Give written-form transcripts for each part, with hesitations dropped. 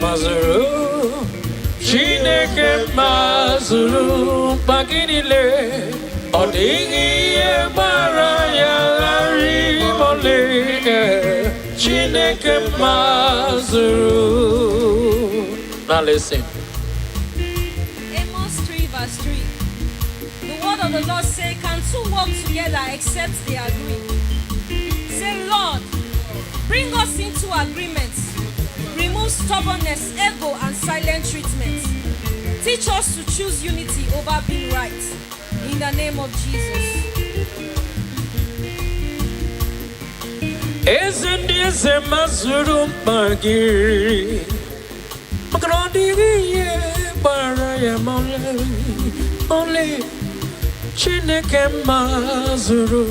Mazuru. Chineke mazuru mkpa gị niile. Ọ dịghị ihe gbara ya gharị ma ọlị. Chineke mazuru. Now listen. Amos 3, verse 3. The word of the Lord say, "Can two work together except they agree?" Say, "Lord, bring us into agreement. Remove stubbornness, ego, and silent treatment. Teach us to choose unity over being right. In the name of Jesus." Eze ndị eze mazuru mkpa gị, maka na ọ dịghị ihe gbara ya ma ọlị ọlị. Chineke mazuru,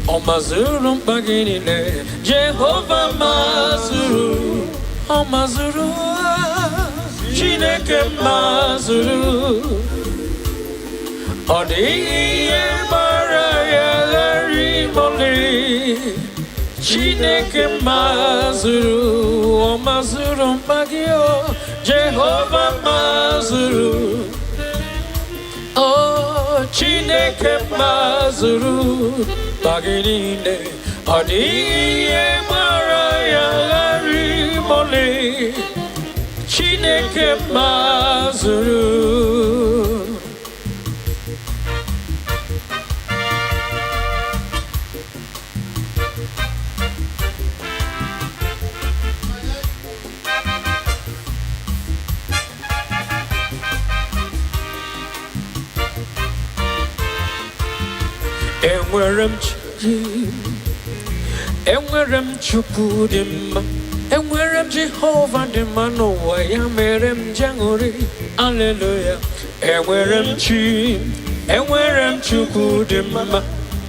ọ mazuru mkpa gị niile. Jehova mazuru, ọ mazuru. Chineke mazuru, ọ dịghị ihe gbara ya ghara ịmọlị. Chineke mazuru, ọ mazuru mkpa gị o. Jehova mazuru o. Chineke mazuru mkpa gị niile. Ọ dịghị ihe gbara ya ghara ịmọlị. Chineke mazuru. Enwere m chi, enwere m Chukwu dị mma, enwere m Jehova dị mma n'ụwa, ya mere m ji aṅụrị. Aleluya. Enwere m chi, enwere m Chukwu dị mma,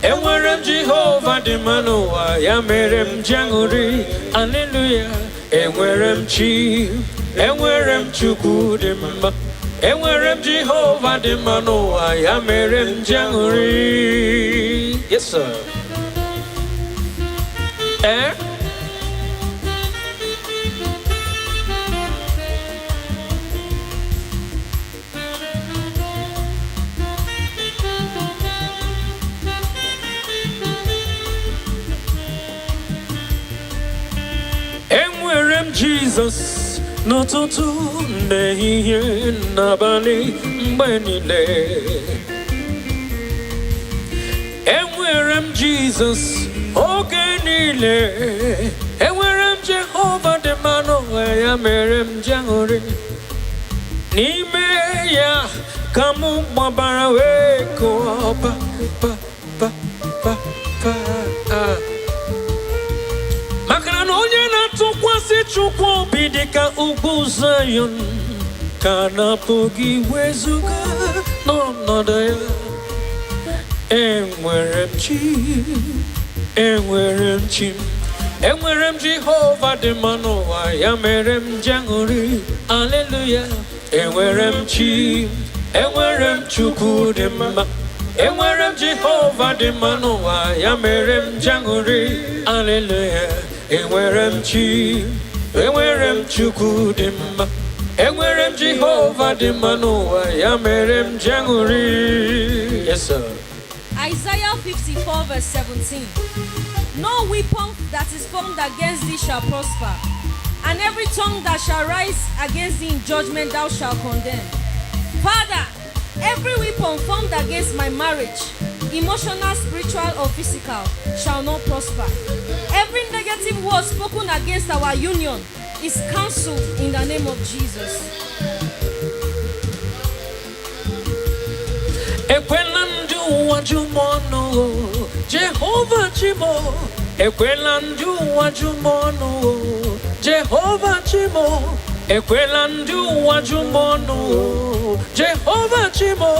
enwere m Jehova dị mma n'ụwa, ya mere m ji aṅụrị. Aleluya. Enwere m chi, enwere m Chukwu dị mma, enwere m Jehova dị mma n'ụwa, ya mere m ji aṅụrị. Yes sir. Eh? Enwere m Jizọs n'ụtụtụ, n'ehihie, n'abalị, mgbe niile. Enwere m Jizọs oge niile. Enwere m Jehova dị mma n'ụwa, ya mere m ji aṅụrị. N'ime ya ka m gbabara wee kụọ pa pa pa pa pa ah. Maka na onye na-atụkwasị Chukwu obi dị ka ugwu Zayọn ka na-apụghị wezuga n'ọnọdụ ya. Enwere m chi, enwere m chi, enwere m Jehova dị mma n'ụwa, ya mere m ji aṅụrị. Aleluya. Enwere m chi, enwere m Chukwu dị mma, enwere m Jehova dị mma n'ụwa, ya mere m ji aṅụrị. Aleluya. Enwere m chi, enwere m Chukwu dị mma, enwere m Jehova dị mma n'ụwa, ya mere m ji aṅụrị. Yes sir. Isaiah 54, verse 17. No weapon that is formed against thee shall prosper, and every tongue that shall rise against thee in judgment thou shalt condemn. Father, every weapon formed against my marriage, emotional, spiritual, or physical, shall not prosper. Every negative word spoken against our union is cancelled in the name of Jesus. Ekwela ndị ụwa jụ m ọnụ o, Jehova Chimo. Ekwela ndị ụwa jụ m ọnụ o, Jehova Chimo. Ekwela ndị ụwa jụ m ọnụ o, Jehova Chimo.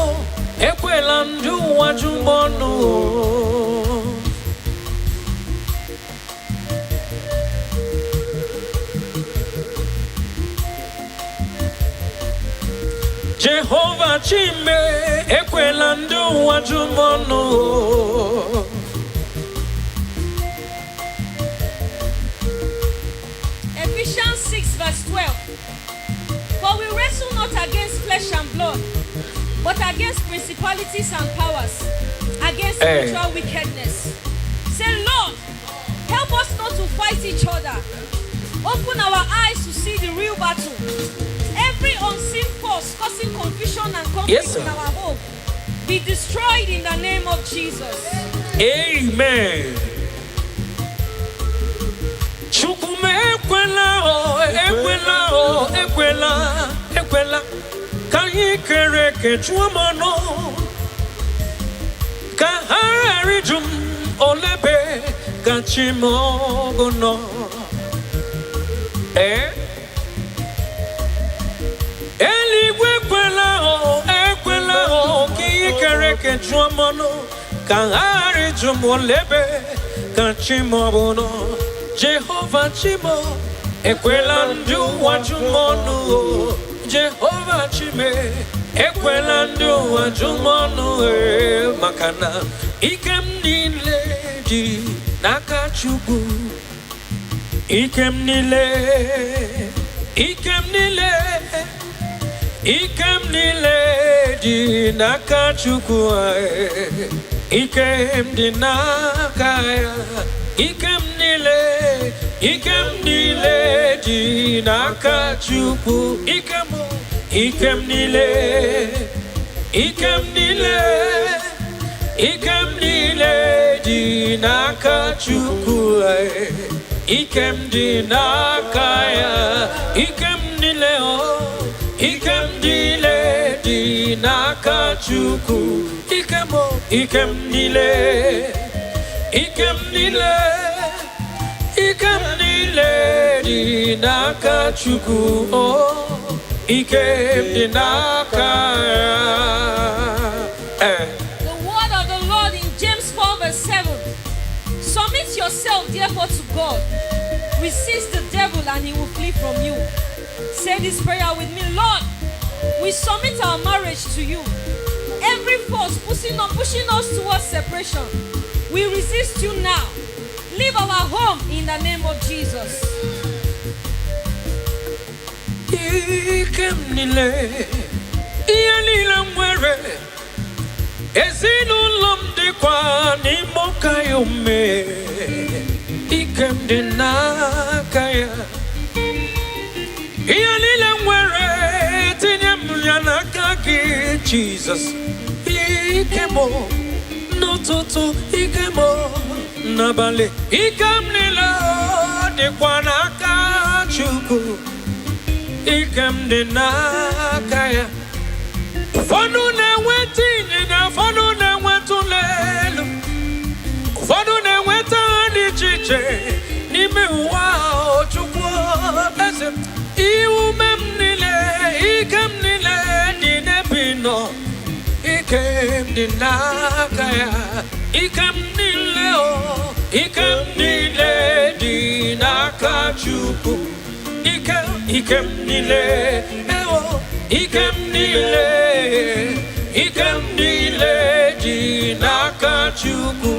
Ekwela ndị ụwa jụ m ọnụ o. Jehova Chime, ekwela ndị ụwa jụ m ọnụ o. Ephesians 6, verse 12. wrestle not against flesh and blood, but against principalities and powers, against Eh. spiritual wickedness. Say, "Lord, help us not to fight each other. Open our eyes to see the real battle. Every unseen force causing confusion and conflict Yes, sir. in our home be destroyed in the name of Jesus." Amen. Chukwu m, ekwela o, ekwela o, ekwela, ekwela ka anyị kere eke jụọ m ọnụ, ka ha ghara ịjụ m olebe ka chi m ọgụ nọ. Ee, eluigwe, ekwela o, ekwela o, ka ihe kere eke jụọ m ọnụ, ka ha ghara ịjụ m olebe ka chi m ọ bụ nọ. Jehova chi m, ekwela ndị ụwa jụ m ọnụ o. Jehova chi m, ekwela ndị ụwa jụ m ọnụ e, maka na ike m niile dị n'aka Chukwu. Ike m niile, ike m niile, ike m niile dị n'aka Chukwu anyị. Ike m dị n'aka ya. Ike m niile, ike m niile dị n'aka Chukwu. Ike m, ike m niile, ike m niile, ike m niile dị n'aka Chukwu anyị. Ike m dị n'aka ya. Ike m niile o, ike m niile dị n'aka Chukwu. Ike m o, ike m niile, ike m niile, ike m niile dị n'aka Chukwu o. Ike m dị n'aka ya. Eh. The word of the Lord in James 4, verse 7. "Submit yourself therefore to God. Resist the devil and he will flee from you." Say this prayer with me. "Lord, we submit our marriage to you. Every force pushing us towards separation, we resist you now. Leave our home in the name of Jesus." Ike m niile, ihe niile m nwere, ezinụlọ m dịkwa n'ime ụka ya ome. Ike m dị n'aka ya. Ihe niile m nwere, tinye m ya n'aka gị, Jizọs. Ike m n'ụtụtụ, ike m n'abalị, ike m niile dịkwa n'aka Chukwu. Ike m dị n'aka ya. Ụfọdụ na-enweta ịnyịnya, ụfọdụ na-enweta ụlọ elu, ụfọdụ na-enweta ha dị iche iche n'ime ụwa ahụ. Chukwu eze m, ume m niile, ike m niile dị n'ebe ị nọ. Ike m dị n'aka ya. Ike m niile o, ike m niile dị n'aka Chukwu. Ike, ike m niile, ewo, ike m niile, ike m niile dị n'aka Chukwu.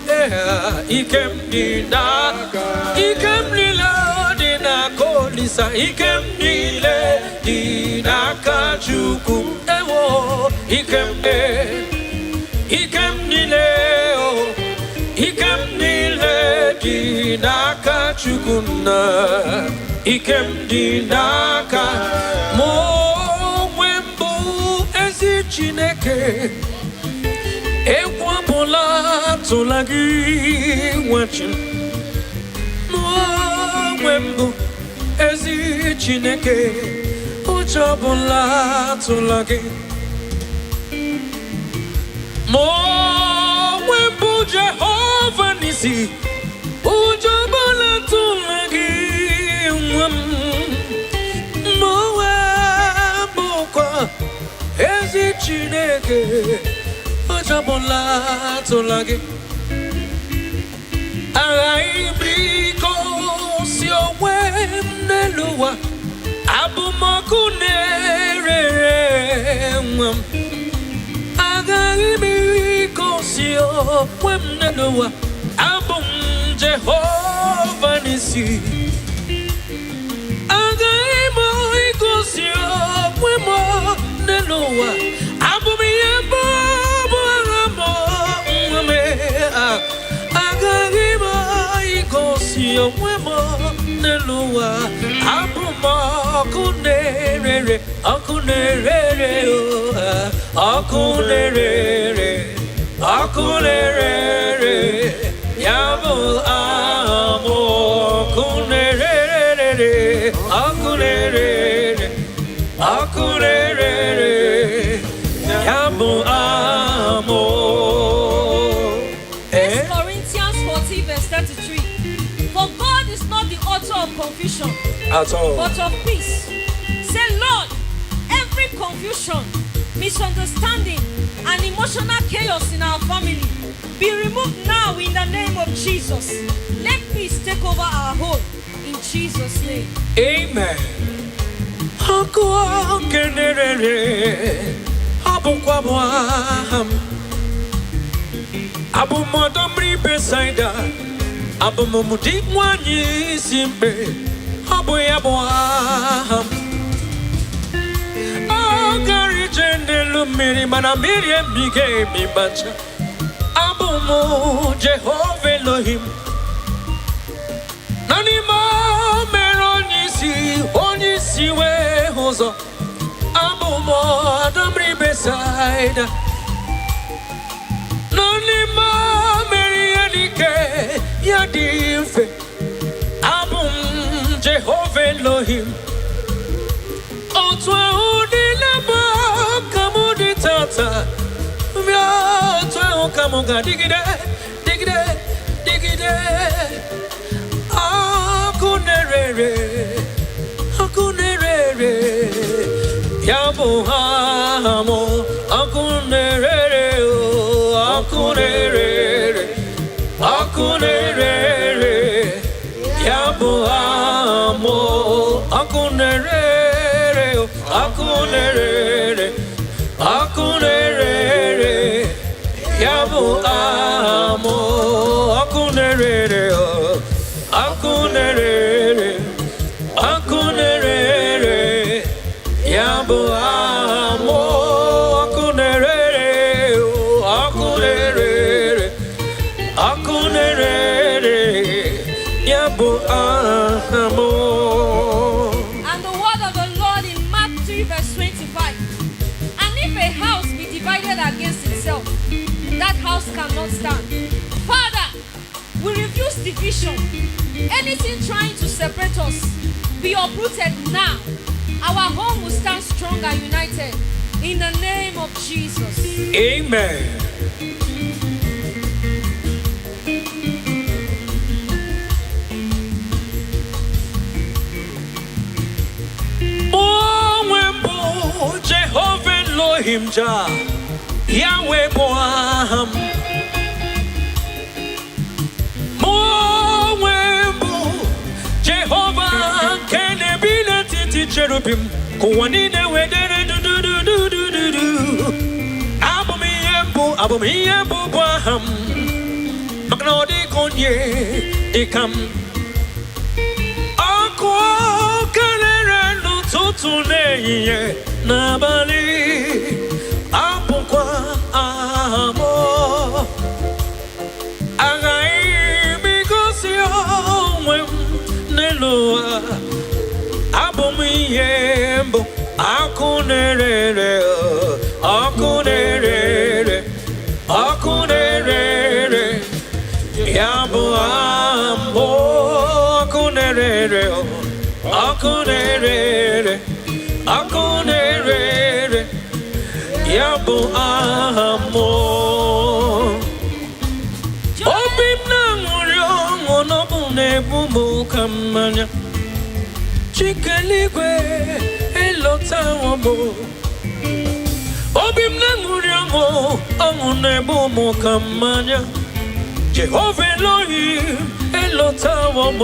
Ee, ike m dị n'aka, ike m niile dị n'aka Olisa. Ike m niile dị n'aka Chukwu. Ewo, ike m, ike m niile o, ike m niile dị n'aka Chukwu nna. Ike m dị n'aka mụ onwe m bụ ezi Chineke. Egwu ọbụla atụla gị, nwa chi m. Mụ onwe m bụ ezi Chineke. Ụjọ ọbụla atụla gị. Mụ onwe m bụ Jehova nisi. Ụjọ ọbụla atụla gị, nwa m. Mụ onwe m bụkwa ezi Chineke. Ụjọ ọbụla atụla gị. Aghaghị m igosi onwe m n'elu ụwa. Abụ m ọkụ na-ere ere, nwa m. Agaghị m igosi onwe m n'elu ụwa. Abụ m Jehova nisi. Agaghị m igosi onwe m. onwe m n'elu ụwa. Abụ m ọkụ na-erere, ọkụ na-erere o, ọkụ na-erere, ọkụ na-erere. Ya bụ aha m, ọkụ na-erere, ọkụ na-erere, ọkụ na-erere. Ya bụ aha m. 1 Corinthians 14, verse 33. For God is not the author of confusion, At all. but of peace. Say, Lord, every confusion, misunderstanding, and emotional chaos in our family be removed now in the name of Jesus. Let peace take over our home in Jesus' name. Amen. Ọkụ nke na-erere, ọ bụkwa bụ aha m. Abụ m ọdọ mmiri Besaida, abụ m di nwanyị isi mkpe, ọ bụ ya bụ aha m. Ọ gara ije n'elu mmiri, mana mmiri emighị emi gbacha. Abụ m Jehova Elohim. Na n'ime o mere onye isi, onye isi wee hụ ụzọ. Abụ m ọdọ mmiri Besaida. Na n'ime o mere ihe dị ike ya dị mfe. Abụ m Jehova Elohim. Otu ahụ niile bụ ka mụ dị tata. Bịa, otu ahụ ka mụ ga-adịgide, dịgide, dịgide. Ọkụ na-erere, ọkụ na-erere, ya bụ aha m. Ọkụ na-erere o, ọkụ na-erere, ọkụ na-erere, ya bụ aha m. Ọkụ na-erere o, ọkụ na-erere, ọkụ na-erere, ya bụ aha m. Ọkụ na-erere o, ọkụ na-erere, ọkụ na-erere, ya bụ aha m. Ọkụ na-erere o, ọkụ na-erere, ọkụ na-erere, ya bụ aha m. And the word of the Lord in Mark 3, verse 25. And if a house be divided against itself, that house cannot stand. Father, we refuse division. Anything trying to separate us, be uprooted now. Our home will stand strong and united. In the name of Jesus. Amen. Onwe mbụ Jehova Elohim Ja, Yahweh bụ aha m. Mụ onwe mbụ Jehova nke na-ebi n'etiti cherubim, ka ụwa niile wee dere dudududududu. Abụ m ihe mbụ, abụ m ihe mbụ bụ aha m, maka na ọ dịghị onye dịka m. Ọkụ kelere n'ụtụtụ, n'ehihie, n'abalị, abụkwa aha m. Aghaghị m igosi onwe m n'elu ụwa. Abụ m ihe mbụ, ọkụ na-erere, ọkụ na-erere, ọkụ na-erere, ya bụ aha m. Ọkụ na-erere, ọkụ na-erere, ọkụ na-erere, ya bụ aha m. Obi m na-aṅụrị ọṅụ n'ọbụ na-ebu m ka mmanya. Chikeligwe elọtawo m. Obi m na-aṅụrị ọṅụ, ọṅụ na-ebu m ka mmanya. Jehova Elohim elọtawo m.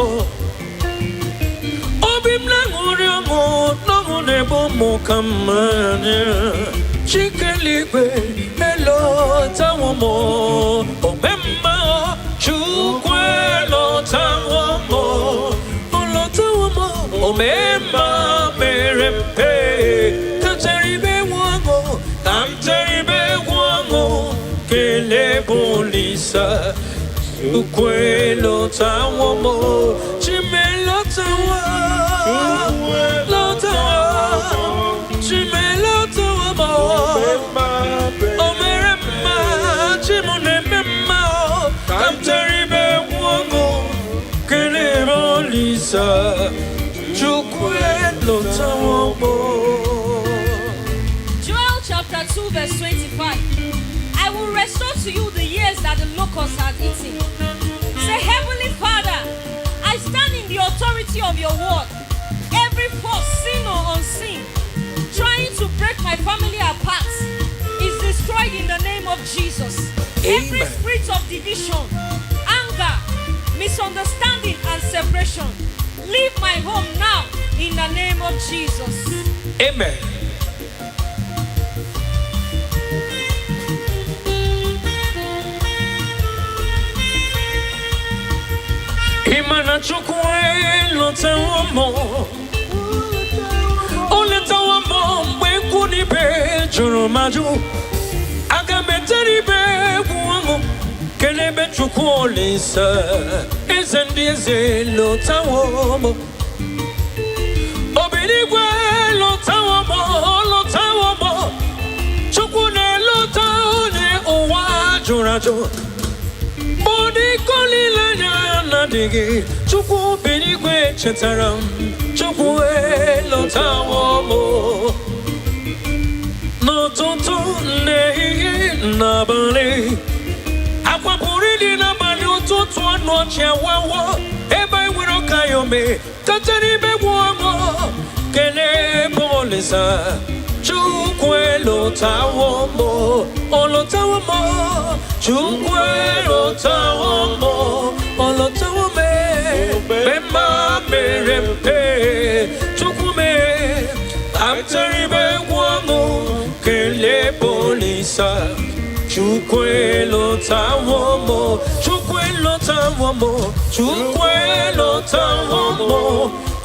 Obi m na-aṅụrị ọṅụ n'ọṅụ na-ebu m ka mmanya. Chikeligwe elọtawo m. Omemma Chukwu elọtawo m, olọtawo m. Omemma mere mpe ka m tere ibe egwu ọṅụ, ka m tere ibe egwu ọṅụ, kelee bụ Olisa. Chukwu elọtawo m. Chimelotawa, lotawa, Chimelotawa mo. O mere mma, Chi m na-eme mma, ka m tere ibe egwu ọṅụ, kelee Olisa, Chukwu elotawo mo. Joel chapter 2, verse 25. I will restore to you the years that the locusts had eaten. Say, Heavenly Father, I stand in the authority of your word. Every force, seen or unseen, trying to break my family apart is destroyed in the name of Jesus. Every Amen. Spirit of division, anger, misunderstanding, and separation, leave my home now in the name of Jesus. Amen. Ị ma na Chukwu elotewo m, o letawo m mgbe ikwu na ibe jụrụ m ajụ. Aga m etere ibe egwu ọṅụ, kelebe Chukwu Olisa, eze ndị eze lotawo m. Obirigwe lotawo m, lotawo m. Chukwu na-elota onye ụwa jụrụ ajụ. Bọdịko olileanya na-adịghị, Chukwu birigwe chetara m, Chukwu elotawo m. N'ụtụtụ, n'ehihie, n'abalị, akwa pụrụ ịdị n'abalị, ụtụtụ ọnụ ọchị awawo. Ebe e nwere ọka ya ome kacha n'ibe gwu ọṅụ, kelee bụ Olisa, Chukwu elotawo m, olotawo m, Chukwu elotawo m, olotawo m, mma mere mpe, Chukwu mee amtere ibe egwu ọṅụ, kelee bụ Olisa, Chukwu elotawo m, Chukwu elotawo m, Chukwu elotawo m,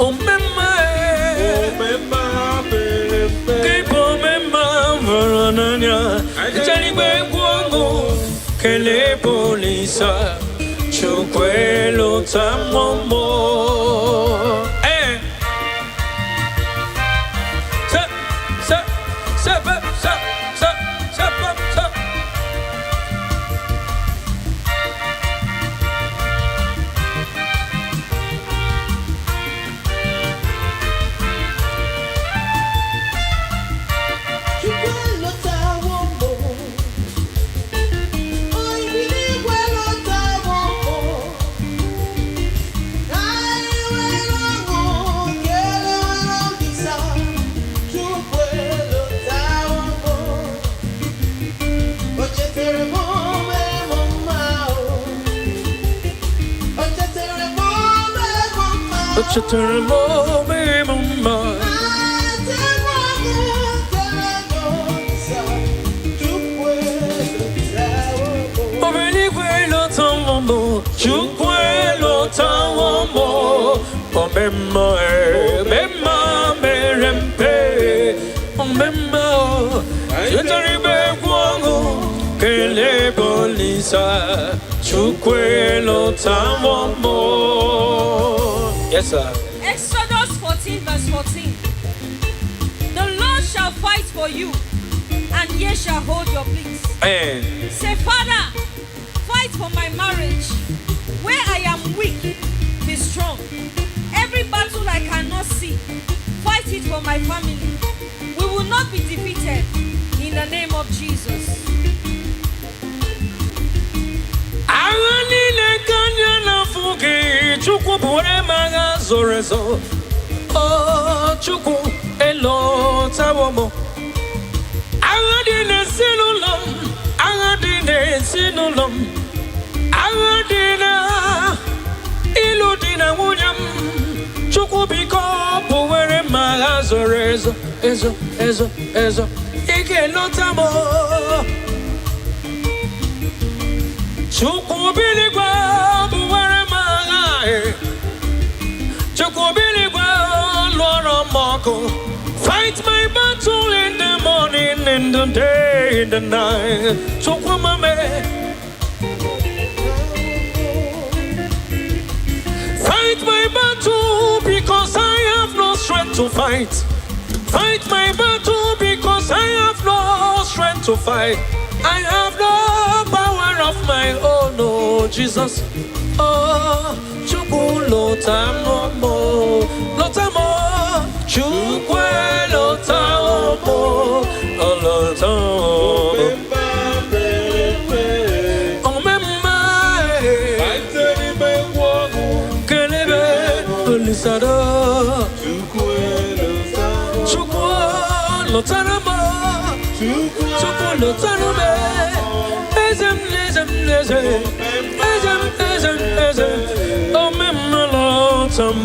omemma gị bụ omemma hụrụ n'anya, chere igbe egwu ọṅụ, kelee bụ Olisa, Chukwu elotawo m. Ee. Se, se, se, pe, se, se, se, pe, se. Chukwu elotawo m, Oyibiligwe lotawo m, ka anyị were ọṅụ kelewere Olisa. Chukwu elotawo m, o chetara m, mere m mma o, o chetara m, mere m mma. O chetara m, ome m mma. Atịgwa m kele Olisa, Chukwu elotawo m. Obiligwe lotawo m, Chukwu elotawo m, omemma, omemma mere mpe, omemma, chetara igbe egwu ọṅụ, kelee bụ Olisa, Chukwu elotawo m. Yes, sir. Exodus 14, verse 14. The Lord shall fight for you, and ye shall hold your peace. Amen. Say, Father, fight for my marriage. Where I am weak, be strong. Every battle I cannot see, fight it for my family. We will not be defeated in the name of Jesus. Agha niile ka anya na-afụ gị, Chukwu bụrụ m agha zoro ezo. O Chukwu elotawo m. Agha dị n'ezinụlọ m, agha dị n'ezinụlọ m, agha dị na ịlụ di na nwunye m, Chukwu biko bụwere m agha zoro ezo, ezo, ezo, ezo. Ị ga-elota m. Chukwu biligwe bụwere m agha e. Chukwu biligwe lụọrọ m ọgụ. Fight my battle in the morning, in the day, in the night. Chukwu mame. Fight my my battle because I have no strength to fight. Fight my battle because I have no strength to fight. I have no power of my own, oh Jesus. Oh, Chukwu lota mo, lota mo, Chukwu lota mo, oh lota mo. Omemma, kelebe, olisado. Chukwu lotara mo, Chukwu lotara me. Eze m, eze m, eze, eze m, eze m, eze, omemma lota m.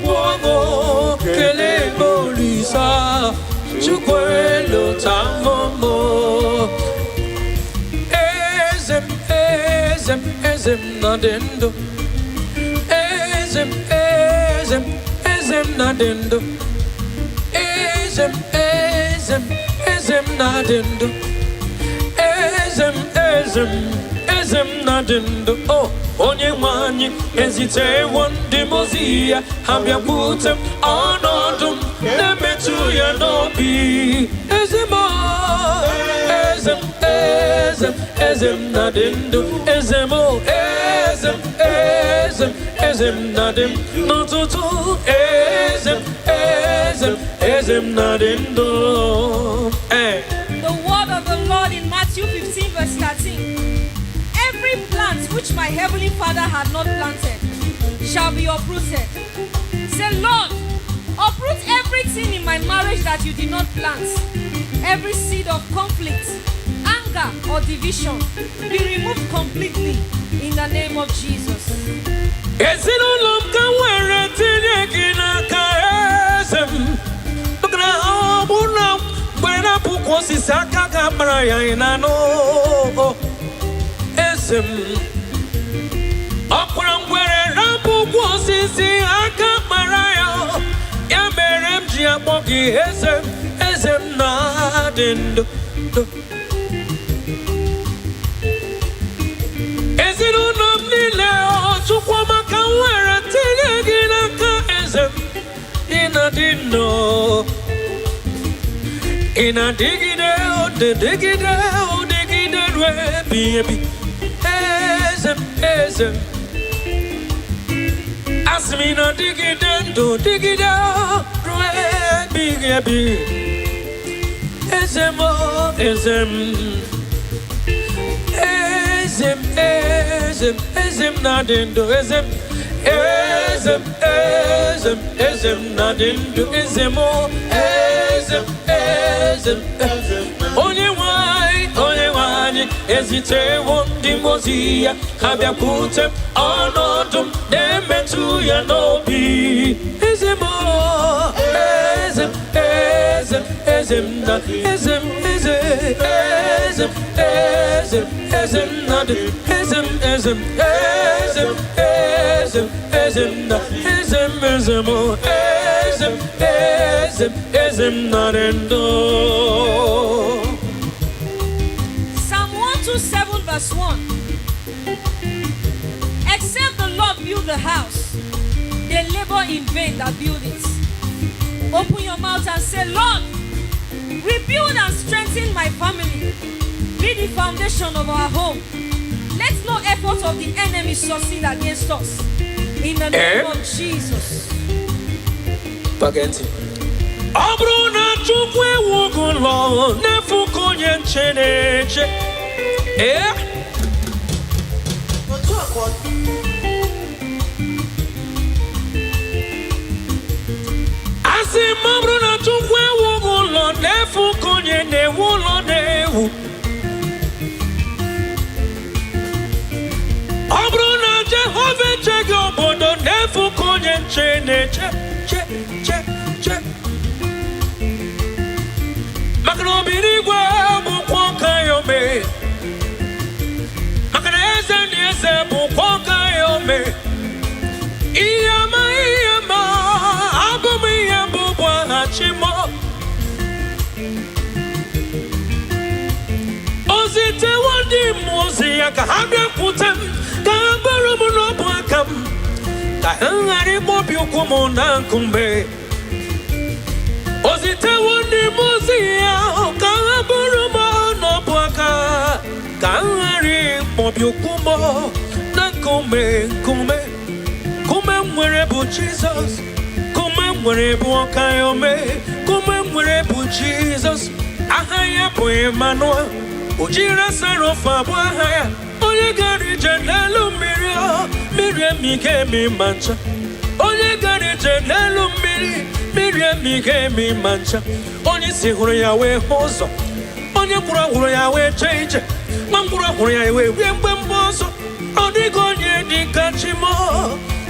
Wogo kelebe olisa, Chukwu lota mo. Eze m, eze m, eze m na dị ndụ. Eze m, eze m, eze m na dị ndụ. Eze m, eze m, eze m na dị ndụ. Eze m, eze m, eze m na dị ndụ. O, onye nwe anyị ezitewo ndị mmụọ ozi ya ha bịakwute m ọnọdụ m na-emetụ ya n'obi. Eze m, o, eze m, eze m, eze m na dị ndụ. Eze m, o, eze m, eze m, eze m na dị ndụ. N'ụtụtụ, eze m, eze m, eze m na dị ndụ. Eh. The word of the Lord in Matthew 15, verse 13. Every plant which my heavenly Father had not planted shall be uprooted. Say, "Lord, uproot everything in my marriage that you did not plant. Every seed of conflict, anger, or division be removed completely in the name of Jesus." Ezinụlọ m ka nwere tinye gị n'aka eze m maka na ọ bụrụ na mgbe na-apụkwa osisi aka ga-akpara ya ị na-anụ eze m ọkwara ngwere rapụ ụkwụ osisi aka kpara ya ya mere m ji akpọ gị eze m eze m na-adị ndụ ndụ. Ezinụlọ m niile ọ Chukwuma ka m nwere tinye gị n'aka eze m ị na-adị ndụ ị na-adịgide dịgide dịgide ruo ebighị ebi eze m eze m asị m ị na-adịgide ndụ dịgide ruo ebighị ebi eze m o, eze m eze m eze m eze m na-adị ndụ eze m eze m eze m eze m na-adị ndụ eze m o, eze m eze m eze m onye nwe anyị onye nwe anyị ezitewo ndị mmụọ ozi ya ha bịakwute m ọnọdụ m na-emetụ ya n'obi eze m o, eze m eze m eze m na eze m eze eze m eze m eze m na dị eze m eze m eze m eze m eze m na eze m eze m o, eze m eze m eze m na dị ndụ. Psalm 127, verse 1. Except the Lord build the house, they labor in vain that build it. Open your mouth and say, "Lord, rebuild and strengthen my family. Be the foundation of our home. Let no effort of the enemy succeed against us. In the name Eh? of Jesus." Gee ntị. Ọ bụrụ na Chukwu ewughị ụlọ n'efu ka onye nche na-eche ee. Otu a ka ọ dị. Asị m ọ bụrụ na Chukwu ewughị ụlọ n'efu ka onye na-ewu ụlọ na-ewu ọ bụrụ na Jehova echeghị obodo n'efu ka onye nche na-eche che che che maka na obirigwe bụkwa ọka ya ome maka na eze na eze bụkwa ọka ya ome ihe ama ihe ma abụ m ihe mbụ bụ aha Chimo o zitewo ndị mmụọ ozi ya ka ha bịakwute m ka ha bụrụ m n'ọbụ aka m ka m ghara ịkpọbi ụkwụ m na nkume. O zitewo ndị mmụọ ozi ya ka ha bụrụ m n'ọbụ aka, ka m ghara ịkpọbi ụkwụ m na nkume. Nkume, nkume m nwere bụ Jizọs. Nkume m nwere bụ ọka ya ome. Nkume m nwere bụ Jizọs. Aha ya bụ Emmanuel. Ojira Sarofa bụ aha ya. Onye gara ije n'elu mmiri, ọ mmiri emighị emi ma ncha. Onye gara ije n'elu mmiri, mmiri emighị emi ma ncha. Onye isi hụrụ ya wee hụ ụzọ. Onye ngwụrọ hụrụ ya wee jee ije. Nwa ngwụrọ hụrụ ya wee rie mgbemgbe ọzọ. Ọ dịghị onye dị ka chi m.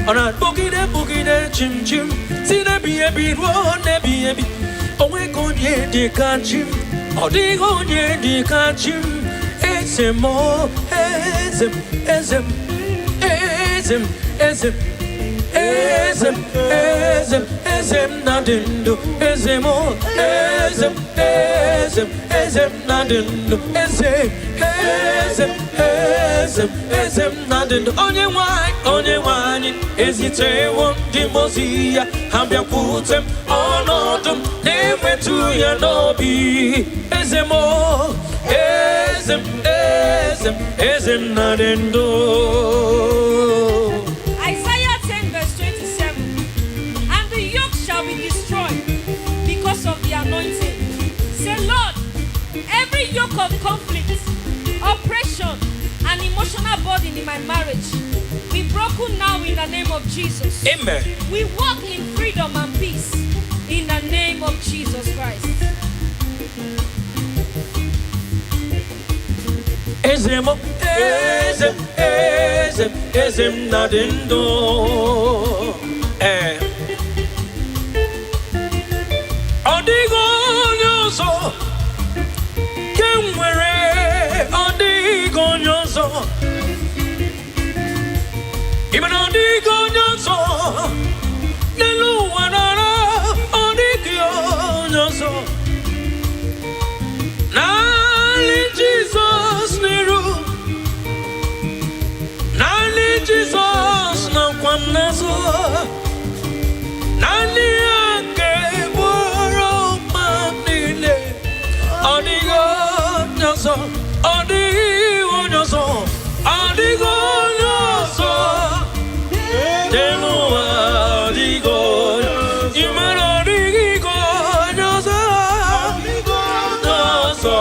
Ọ na-akpọgide kpọgide chim chim si n'ebighị ebi ruo n'ebighị ebi. Onweghị onye dị ka chi m. Ọ dịghị onye dị ka chi m. Eze m, eze m, eze m, eze m, eze m, eze m, eze m, eze m na-adị ndụ. Eze m, eze m, eze m, eze m na-adị ndụ. Eze, eze m, eze m, eze m na-adị ndụ. Onye nwanyị, onye nwanyị ezitewo ndị mmụọ ozi ya, ha bịakwute m ọnọdụ m na-emetụ ya n'obi. Eze m, eze m, eze m, eze m na-adị ndụ. Isaiah 10, verse 27. And the yoke shall be destroyed because of the anointing. Say, "Lord, every yoke of conflict, oppression, and emotional burden in my marriage be broken now in the name of Jesus." Amen. We walk in freedom and peace in the name of Jesus Christ. Eze m, eze m, eze m, eze m na-adị ndụ. Ee, ọ dịghị onye ọzọ ke m nwere. Ọ dịghị onye ọzọ. Ị ma na ọ dịghị onye ọzọ n'elu ụwa nara. Ọ dịghị onye ọzọ. Naanị Jizọs n'iru, naanị Jizọs nakwa m n'azụ. Naanị ya ga-egboro mkpa m niile. Ọ dịghị onye ọzọ. Ọ dịghị onye ọzọ. Ọ dịghị onye ọzọ n'elu ụwa. Ọ dịghị onye. Ị mara ọ dịghị onye ọzọ. Ọzọ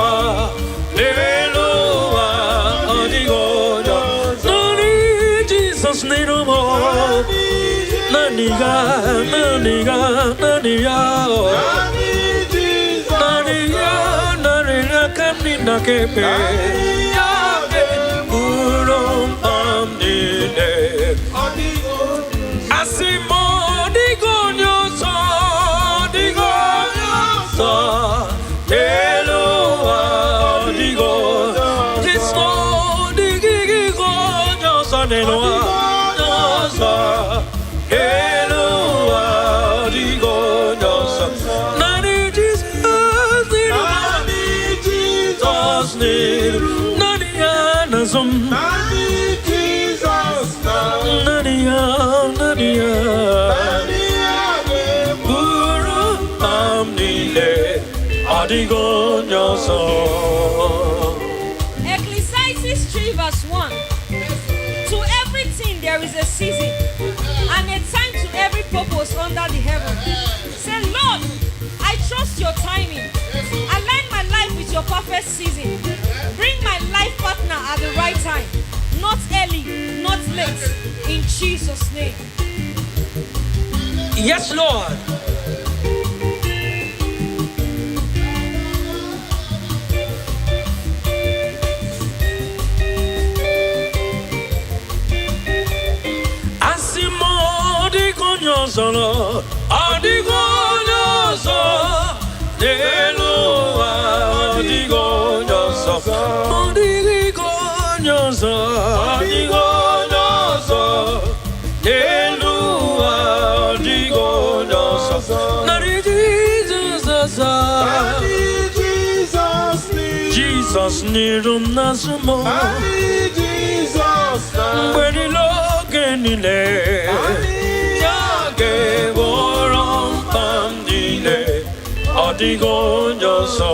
n'elu ụwa, ọ dịghị onye ọzọ. Naanị Jizọs n'iru m. Naanị ya, naanị ya, naanị ya. Naanị ya, naanị ya ka m dị na kebe. Ya bụrụ mkpa m niile. Asị m ọ dịghị onye ọzọ, ọ dịghị onye ọzọ n'elu ụwa, ọ dịghị onye. Kristo, ọ dịghị onye ọzọ n'elu ụwa, onye ọzọ n'elu ụwa, ọ dịghị onye ọzọ. Naanị Jizọs n'iru m. Jizọs n'iru, naanị ya n'azụ m. Naanị ya, naanị ya bụrụ mkpa m niile. Ọ dịghị onye ọzọ. Ecclesiastes 3, verse 1. To everything there is a season and a time to every purpose under the heaven. Say, "Lord, I trust your timing. Align my life with your perfect season. Bring my life partner at the right time, not early, not late. In Jesus' name." Yes, Lord. Asị m ọ dịghị onye ọzọ, ọ dịghị onye ọzọ n'elu ụwa, ọ dịghị onye ọzọ, ọ dịghị onye ọzọ, ọ dịghị onye ọzọ n'elu ụwa, ọ dịghị onye ọzọ. Narị Jizọs ọzọ. Jizọs n'iru m, n'azụ m. Mgbe niile, oge niile. ga-egboro mkpa m niile, ọ dịghị onye ọzọ.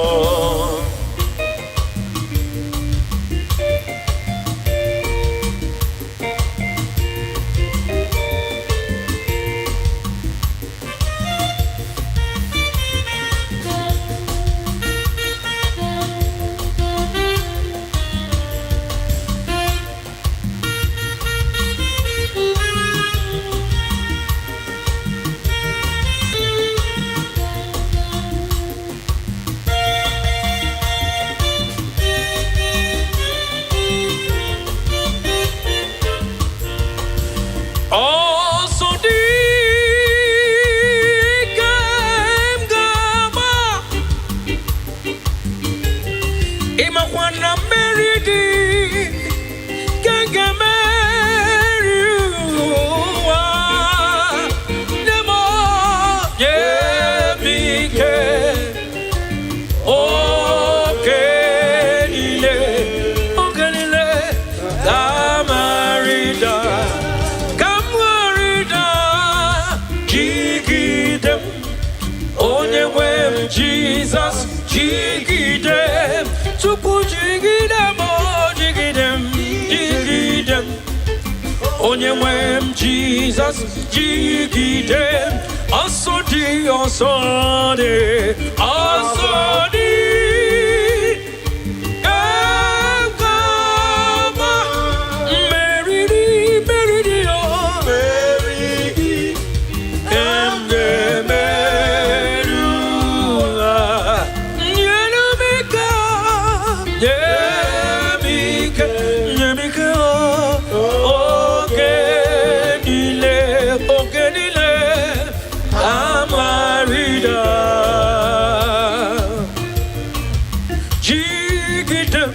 Ọsọ dị ike m ga-agba, ịmakwa na mmeri dị ka m ga-emeri ụwa. Nye m, nye m ike oge niile, oge niile ka m rịda, ka m rịda. Jigide m, onye nwe m Jizọs, jigide m. Chukwu jigide m, o jigide m, jigide m. Onye nwe m Jizọs, jigide m. Ọsọ dị, ọsọ dị, ọsọ dị ka m ga-agba. Meriri, meriri, o Meriri ka m ga-emeri ụwa. Nyere m ike, nye m ike, nye m ike oge niile, oge niile ka m rịda. Jigide m,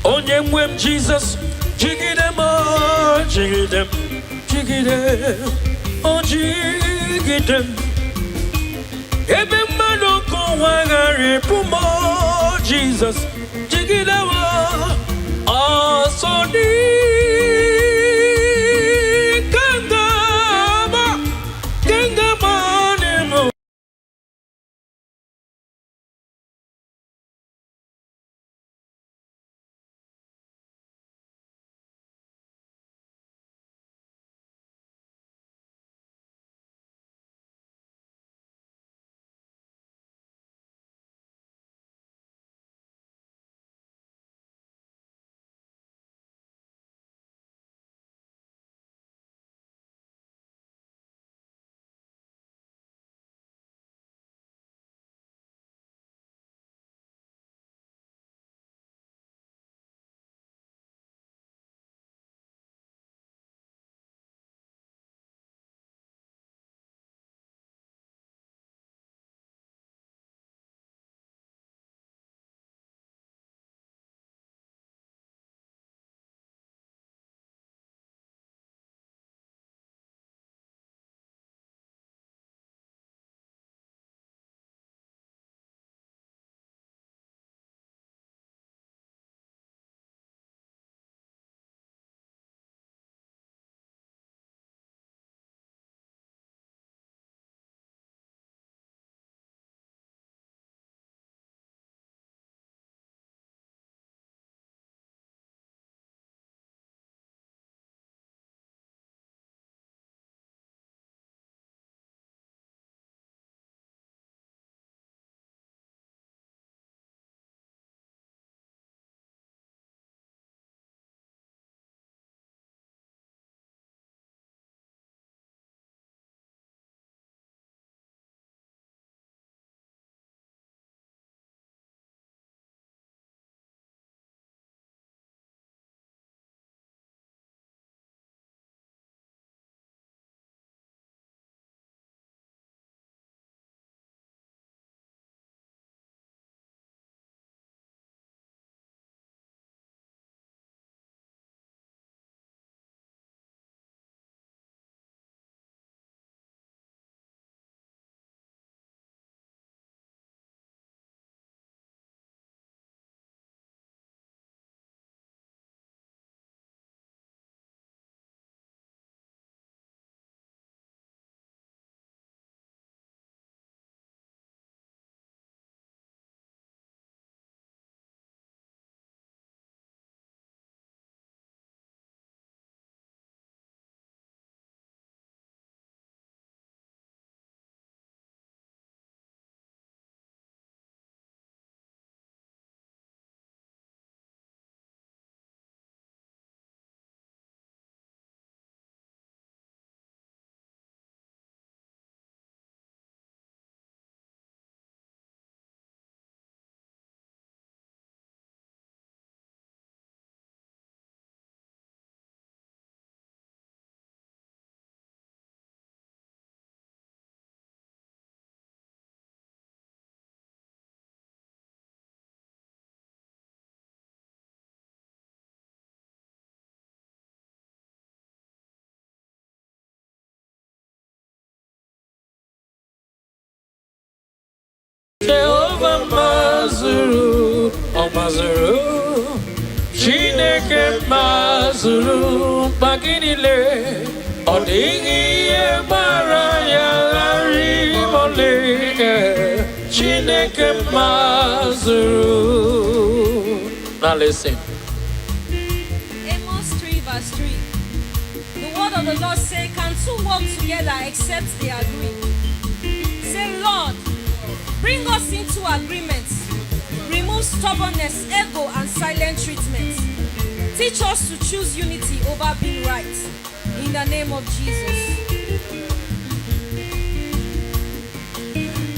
onye nwe m Jizọs, jigide m, o jigide m, jigide m, o jigide m. Ebe mmadụ nke ụwa ghara ịpụ m, o Jizọs, jigide m. Ọsọ dị ka m ga-agba, ka m ga-agba n'elu. mazuru, Chineke mazuru mkpa gị niile. Ọ dịghị ihe gbara ya gharị ma ọlị. Chineke mazuru. Now listen. Amos 3, verse 3. The word of the Lord say, "Can two work together except they agree?" Say, "Lord, bring us into agreement. Remove stubbornness, ego, and silent treatment. Teach us to choose unity over being right. In the name of Jesus."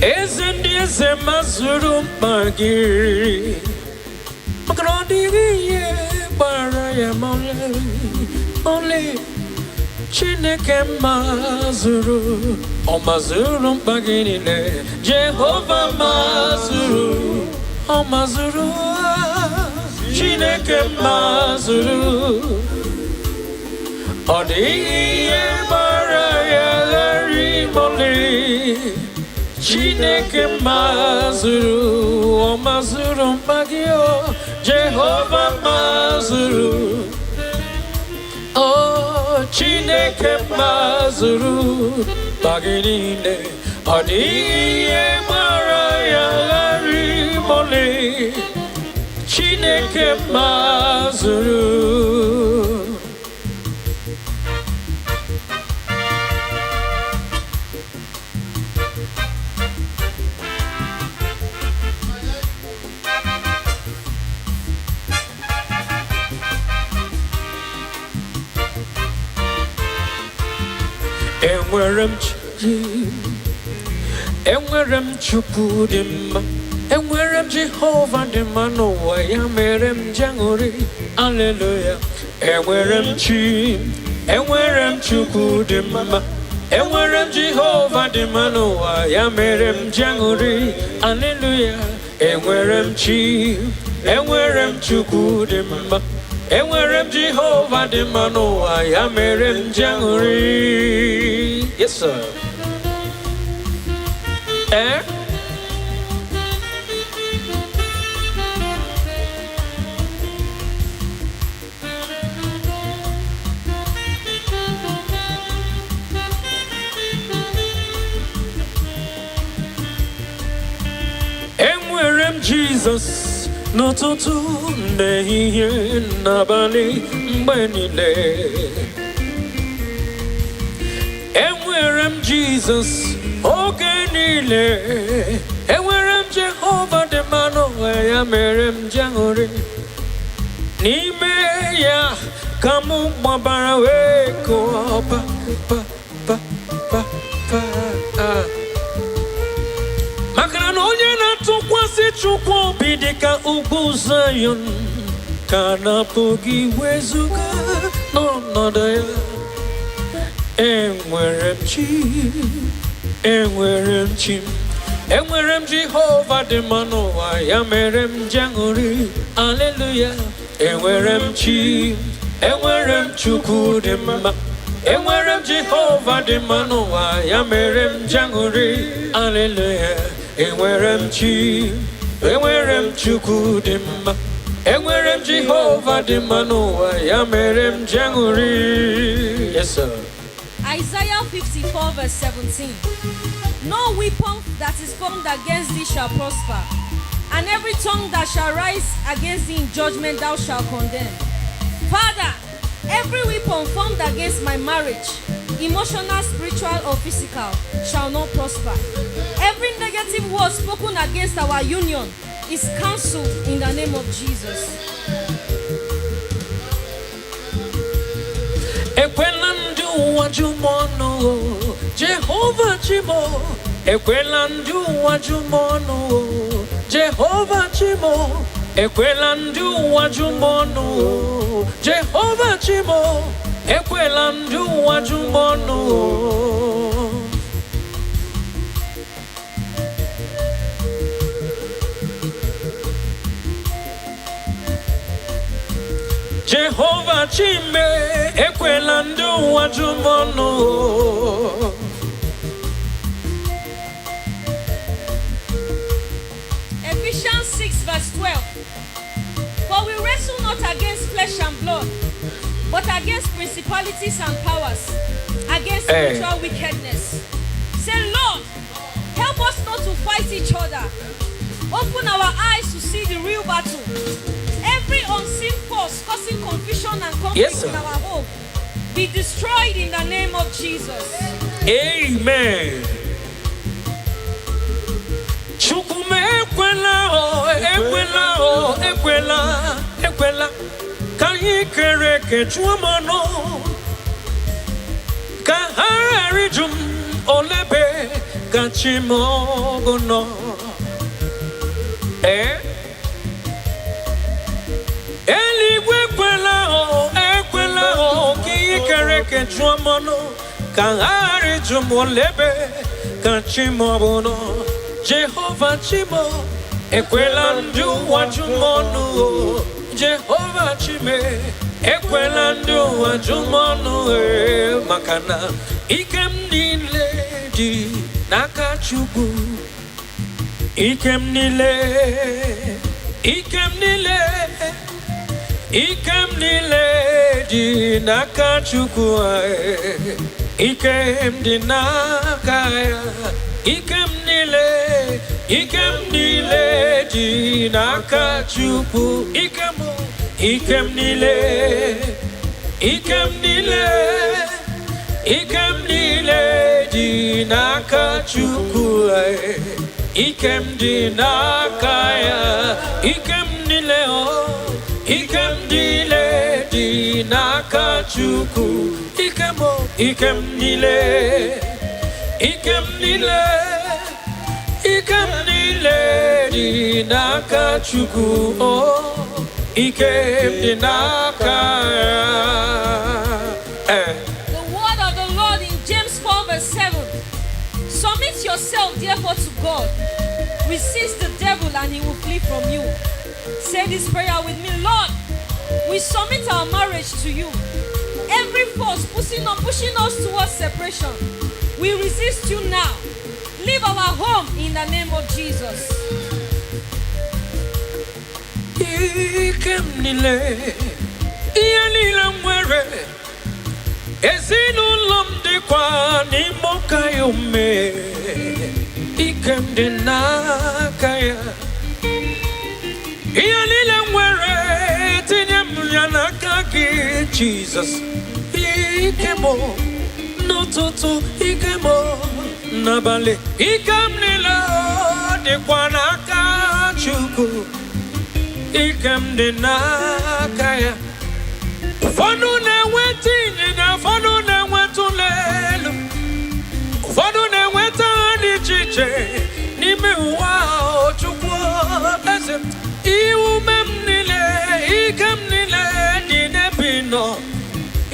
Eze ndị eze mazuru mkpa gị, maka na ọ dịghị ihe gbara ya ma ọlị ọlị. Chineke mazuru, ọ mazuru mkpa gị niile. Jehova mazuru, ọ mazuru. Chineke mazuru, ọ dịghị ihe gbara ya gharị ma ọlị. Chineke mazuru, ọ mazuru mkpa gị o. Jehova mazuru o. Chineke mazuru mkpa gị niile. Ọ dịghị ihe gbara ya gharị ma ọlị. Chineke mazuru. Enwere m Chi, enwere m Chukwu dị mma, enwere m Jehova dị mma n'ụwa, ya mere m ji aṅụrị, aleluya. Enwere m Chi, enwere m Chukwu dị mma, enwere m Jehova dị mma n'ụwa, ya mere m ji aṅụrị, aleluya. Enwere m Chi, enwere m Chukwu dị mma, enwere m Jehova dị mma n'ụwa, ya mere m ji aṅụrị. Yes sir. Eh? Enwere m Jizọs n'ụtụtụ, n'ehihie, n'abalị, mgbe niile. Enwere m Jizọs oge niile. Enwere m Jehova dị mma n'ụwa, ya mere m ji aṅụrị. N'ime ya ka m gbabara wee kụọ pa pa pa pa pa ah. Maka na onye na-atụkwasị Chukwu obi dị ka ugwu Zayọn ka na-apụghị wezuga n'ọnọdụ ya. Enwere m Chi, enwere m Chi, enwere m Jehova dị mma n'ụwa, ya mere m ji aṅụrị, aleluya. Enwere m Chi, enwere m Chukwu dị mma, enwere m Jehova dị mma n'ụwa, ya mere m ji aṅụrị, aleluya. Enwere m Chi, enwere m Chukwu dị mma, enwere m Jehova dị mma n'ụwa, ya mere m ji aṅụrị. Yes sir. Isaiah 54, verse 17. No weapon that is formed against thee shall prosper, and every tongue that shall rise against thee in judgment thou shalt condemn. Father, every weapon formed against my marriage, emotional, spiritual, or physical, shall not prosper. Every negative word spoken against our union is cancelled in the name of Jesus. Ekwela ndị ụwa jụ m ọnụ o, Jehova Chi m o. Ekwela ndị ụwa jụ m ọnụ o, Jehova Chi m o. Ekwela ndị ụwa jụ m ọnụ o, Jehova Chi m o. Ekwela ndị ụwa jụ m ọnụ o. Jehova Chi m e, ekwela ndị ụwa jụ m ọnụ o. Ephesians 6, verse 12. but against principalities and powers, against Eh. spiritual wickedness. Say, Lord, help us not to fight each other. Open our eyes to see the real battle. Every unseen force causing confusion and conflict Yes, sir. In our home be destroyed in the name of Jesus. Amen. Chukwu m, ekwela o, ekwela o, ekwela, ekwela ka anyị kere eke jụọ m ọnụ, ka ha ghara ịjụ m olebe ka chi m ọgụ nọ. Ee, eluigwe, ekwela o, ekwela o, ka ihe kere eke jụọ m ọnụ, ka ha ghara ịjụ m olebe ka chi m ọ bụ nọ. Jehova chi m, ekwela ndị ụwa jụ m ọnụ o. Jehova chi m, ekwela ndị ụwa jụ m ọnụ e, maka na ike m niile dị n'aka Chukwu. Ike m niile, ike m niile, ike m niile dị n'aka Chukwu anyị. Ike m dị n'aka ya. Ike m niile, ike m niile dị n'aka Chukwu. Ike m, ike m niile, ike m niile, ike m niile dị n'aka Chukwu anyị. Ike m dị n'aka ya. Ike m niile o, ike m niile dị n'aka Chukwu. Ike m o, ike m niile, ike m niile, ike m niile dị n'aka Chukwu o. Ike m dị n'aka ya. Eh. The word of the Lord in James 4, verse 7. Submit yourself therefore to God. Resist the devil and he will flee from you. Say this prayer with me. Lord, we submit our marriage to you. Every force pushing us towards separation, we resist you now. Leave our home in the name of Jesus. Ike m niile, ihe niile m nwere, ezinụlọ m dịkwa n'ime ụka ya ome. Ike m dị n'aka ya. Ihe niile m nwere, tinye m ya n'aka gị, Jizọs. Ike m n'ụtụtụ, ike m n'abalị, ike m niile dịkwa n'aka Chukwu. Ike m dị n'aka ya. Ụfọdụ na-enweta ịnyịnya, ụfọdụ na-enweta ụlọ elu, ụfọdụ na-enweta ha dị iche iche n'ime ụwa ahụ. Chukwu eze m, ume m niile, ike m niile dị n'ebe ị nọ.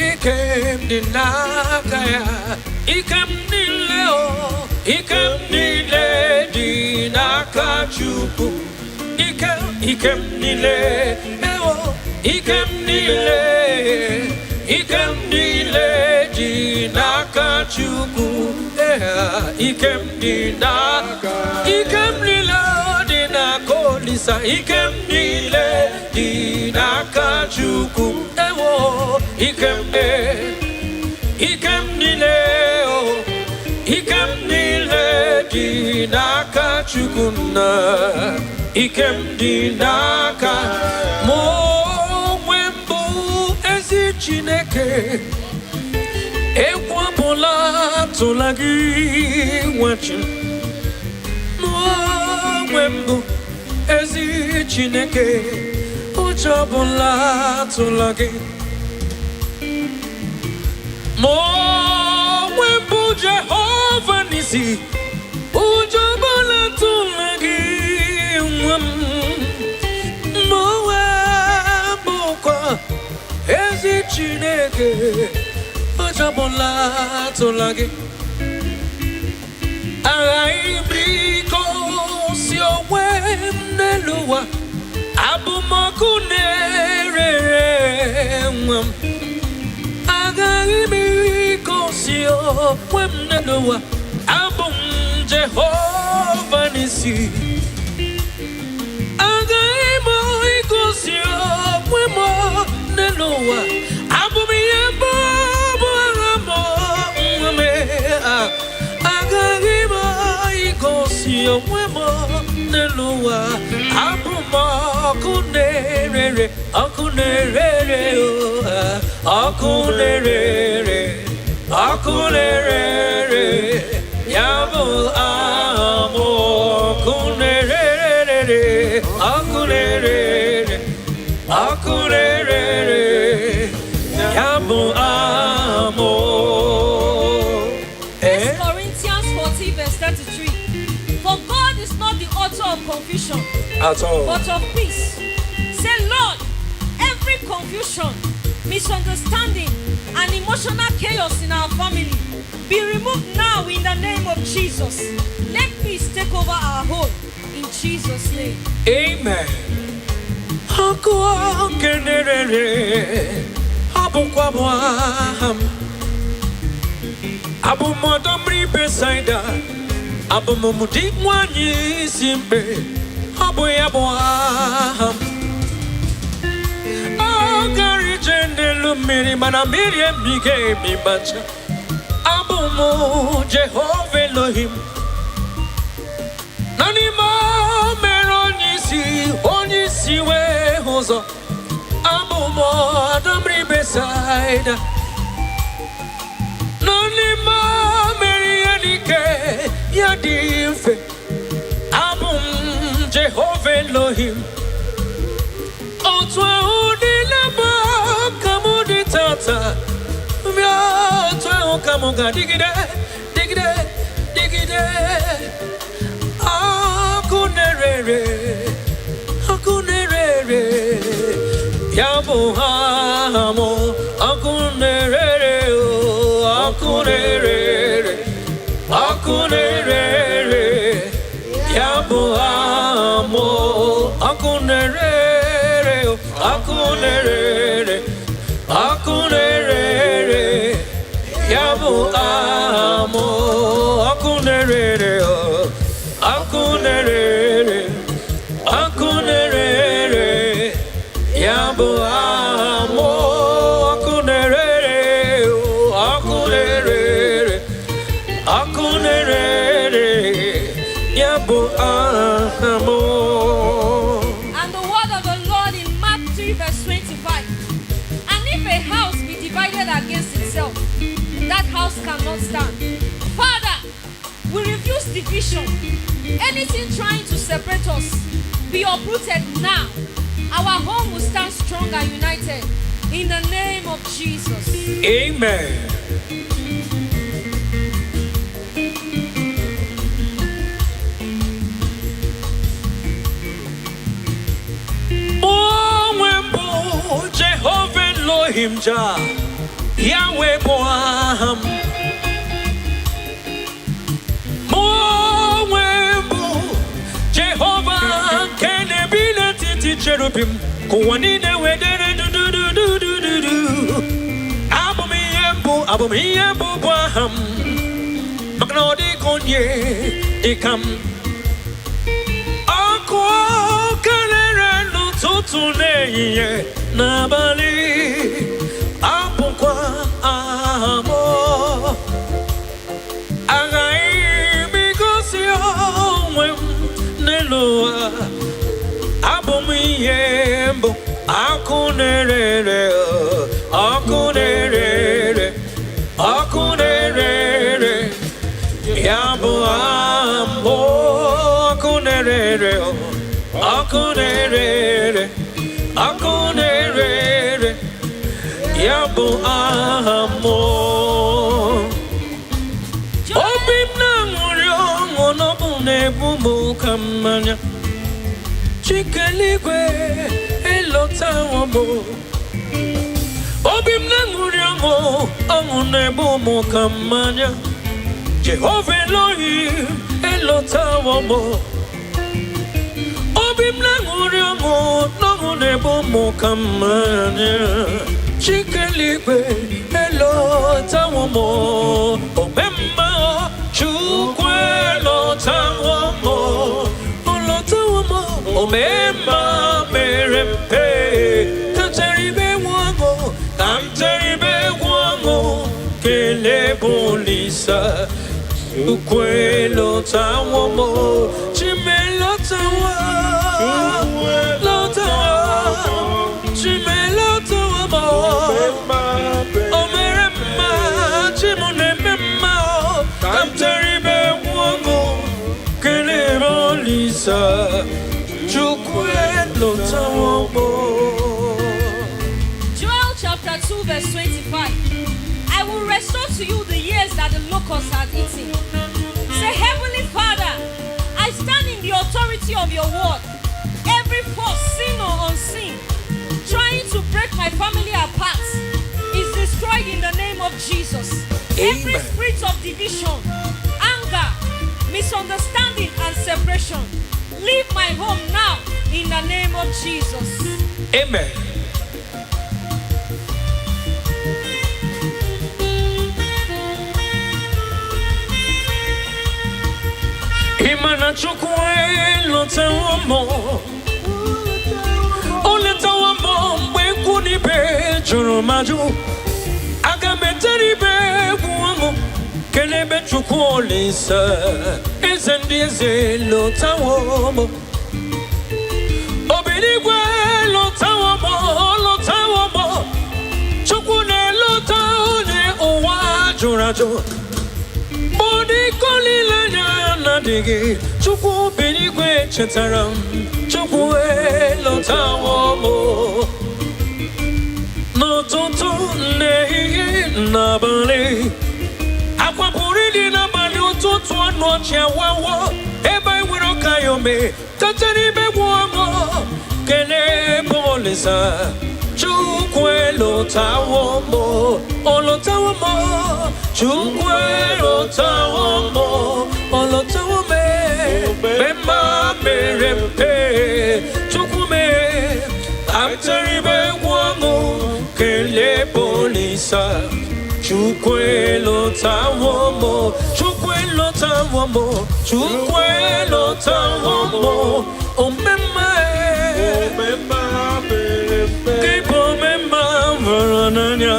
Ike m dị n'aka ya. Ike m niile o, ike m niile dị n'aka Chukwu. Ike, ike m niile, ewo, ike m niile, ike m niile dị n'aka Chukwu. Ee, ike m dị n'aka, ike m niile dị n'aka Olisa. Ike m niile dị n'aka Chukwu. Ewo, ike m, ike m niile o, ike m niile dị n'aka Chukwu nna. Ike m dị n'aka mụ onwe m bụ ezi Chineke. Egwu ọbụla atụla gị, nwa chi m. Mụ onwe m bụ ezi Chineke. Ụjọ ọbụla atụla gị. Mụ onwe m bụ Jehova n'isi. Ụjọ ọbụla atụla gị, nwa m. Mụ onwe m bụkwa ezi Chineke. Ụjọ ọbụla atụla gị. Aghaghị m igosi onwe m n'elu ụwa. Abụ m ọkụ na-ere, nwa m. Agaghị m igosi onwe m n'elu ụwa. Abụ m Jehova n'isi. Agaghị m igosi onwe m n'elu ụwa. Abụ m onwe m n'elu ụwa. Abụ m ọkụ na-erere, ọkụ na-erere o, ọkụ na-erere, ọkụ na-erere. Ya bụ aha m, ọkụ na-erere, ọkụ na-erere, ọkụ na-erere. Ya bụ aha m. 1 Corinthians 14, verse 33. For God is not the author of confusion, At all. but of peace. Say, "Lord, every confusion, misunderstanding, and emotional chaos in our family be removed now in the name of Jesus. Let peace take over our home in Jesus' name." Amen. Ọkụ nke na-erere, ọ bụkwa bụ aha m. Abụ m ọdọ mmiri Besaida. Abụ m di nwanyị isi mkpe. Ọ bụ ya bụ aha m. Ọ gara ije n'elu mmiri, mana mmiri emighị emi macha. Abụ m Jehova Elohim. Na n'ime o mere onye isi wee hụ ụzọ. Abụ m ọdọ mmiri Besaida. Na n'ime o mere ihe dị ike ya dị mfe. Abụ m Jehova Elohim. Otu ahụ niile bụ ka mụ dị tata bịa, otu ahụ ka mụ ga-adịgide, dịgide, dịgide. Ọkụ na-erere, ọkụ na-erere, ya bụ aha m. Ọkụ na-erere o, ọkụ na-erere, ọkụ na-erere, ya bụ aha m. Ọkụ na-erere o, ọkụ na-erere, ọkụ na-erere, ya bụ aha m. Ọkụ na-erere o, ọkụ na-erere, ọkụ na-erere, ya bụ aha m. Ọkụ na-erere o, ọkụ na-erere, ọkụ na-erere, ya bụ aha m. And the word of the Lord in Mark 3, verse 25. And if a house be divided against itself, that house cannot stand. Father, we refuse division. Anything trying to separate us, be uprooted now. Our home will stand strong and united. In the name of Jesus. Amen. Mụ onwe m bụ Jehova Elohim Ja, Yahweh bụ aha m. Mụ onwe m bụ Jehova nke na-ebi n'etiti cherubim, ka ụwa niile wee dere dudududududu. Abụ m ihe mbụ, abụ m ihe mbụ bụ aha m, maka na ọ dịghị onye dịka m. Ọkụ kelere n'ụtụtụ, n'ehihie, n'abalị, abụkwa aha m. Aghaghị m igosi onwe m n'elu ụwa. Abụ m ihe mbụ, ọkụ na-erere, ọkụ na-erere, ọkụ na-erere, ya bụ aha mbụ. Ọkụ na-erere, ọkụ na-erere, ọkụ na-erere, ya bụ aha mbụ. Obi m na-aṅụrị ọṅụ n'ọbụ na-egbu m ka mmanya. Chikeligwe elọtawo m. Obi m na-aṅụrị ọṅụ, ọṅụ na-egbu m ka mmanya. Jehova Elohim elọtawo m. Obi m na-aṅụrị ọṅụ n'ọṅụ na-egbu m ka mmanya. Chikeligwe elọtawo m. Omemma Chukwu elọtawo m, olọtawo m. Omemma mere mpe ka m tere ibe egwu ọṅụ, ka m tere ibe egwu ọṅụ, kelee bụ Olisa. Chukwu elotawo m, Chimelotawo, lotawo, Chimelotawo m. O mere mma, Chi m na-eme mma, ka m tere ibe egwu ọṅụ, kelee Olisa, Chukwu elotawo m. Joel chapter 2, verse 25. I will restore to you the years that the locusts had eaten. Say, Heavenly Father, I stand in the authority of your word. Every force, seen or unseen, trying to break my family apart is destroyed in the name of Jesus. Every Amen. Spirit of division, anger, misunderstanding, and separation, leave my home now in the name of Jesus. Amen. Ị ma na Chukwu elotawo m, o letawo m mgbe ikwu na ibe jụrụ m ajụ. Aga m etere ibe egwu ọṅụ, kelebe Chukwu Olisa, eze ndị eze lotawo m. Obiligwe lotawo m, lotawo m. Chukwu na-elota onye ụwa jụrụ ajụ. Bọdịko niile anya na-adịghị, Chukwu biligwe chetara m, Chukwu elotawo m. N'ụtụtụ, n'ehihie, n'abalị, akwa pụrụ ịdị n'abalị, ụtụtụ ọnụ ọchị awawo. Ebe e nwere ọka ya ome tete n'ime egwu ọṅụ, kelee bụ Olisa, Chukwu elotawo m, olotawo m, Chukwu elotawo m, olotawo m mgbe mma mere mpe. Chukwu mee amtere ibe egwu ọṅụ, kelee bụ Olisa, Chukwu elotawo m, Chukwu elotawo m, Chukwu elotawo m, omemma gị bụ omemma hụrụ n'anya.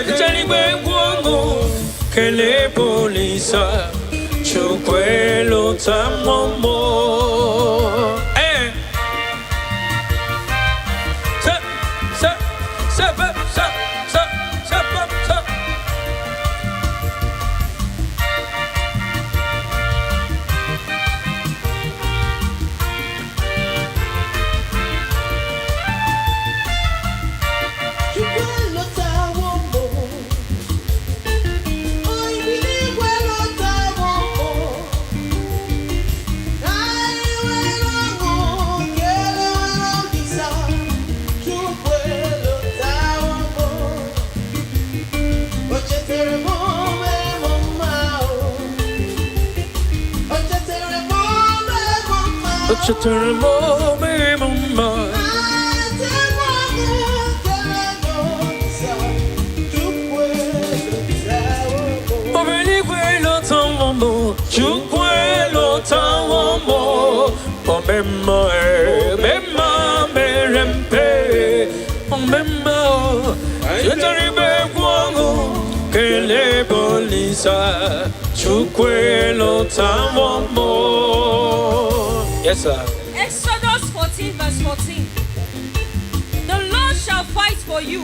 Ncherigbe egwu ọṅụ, kelee bụ Olisa, Chukwu elotawo m. Ee. Se, se, se, se, se, se, se, se. Chukwu elotawo m, o igwe elotawo m, anyị nwere ọṅụ kelewere Olisa, Chukwu elotawo m, o chetara m mere m mma o, o chetara m mere m mma. O chetara m ome m mma. Anyị ọṅụ kelere Olisa, Chukwu elotawo m. Obiligwe elotawo m, Chukwu elotawo m, omemma ememma mere mpe, omemma chetara ibe egwu ọṅụ, kelee bụ Olisa, Chukwu elotawo m. Yes, sir. Exodus 14, verse 14. The Lord shall fight for you,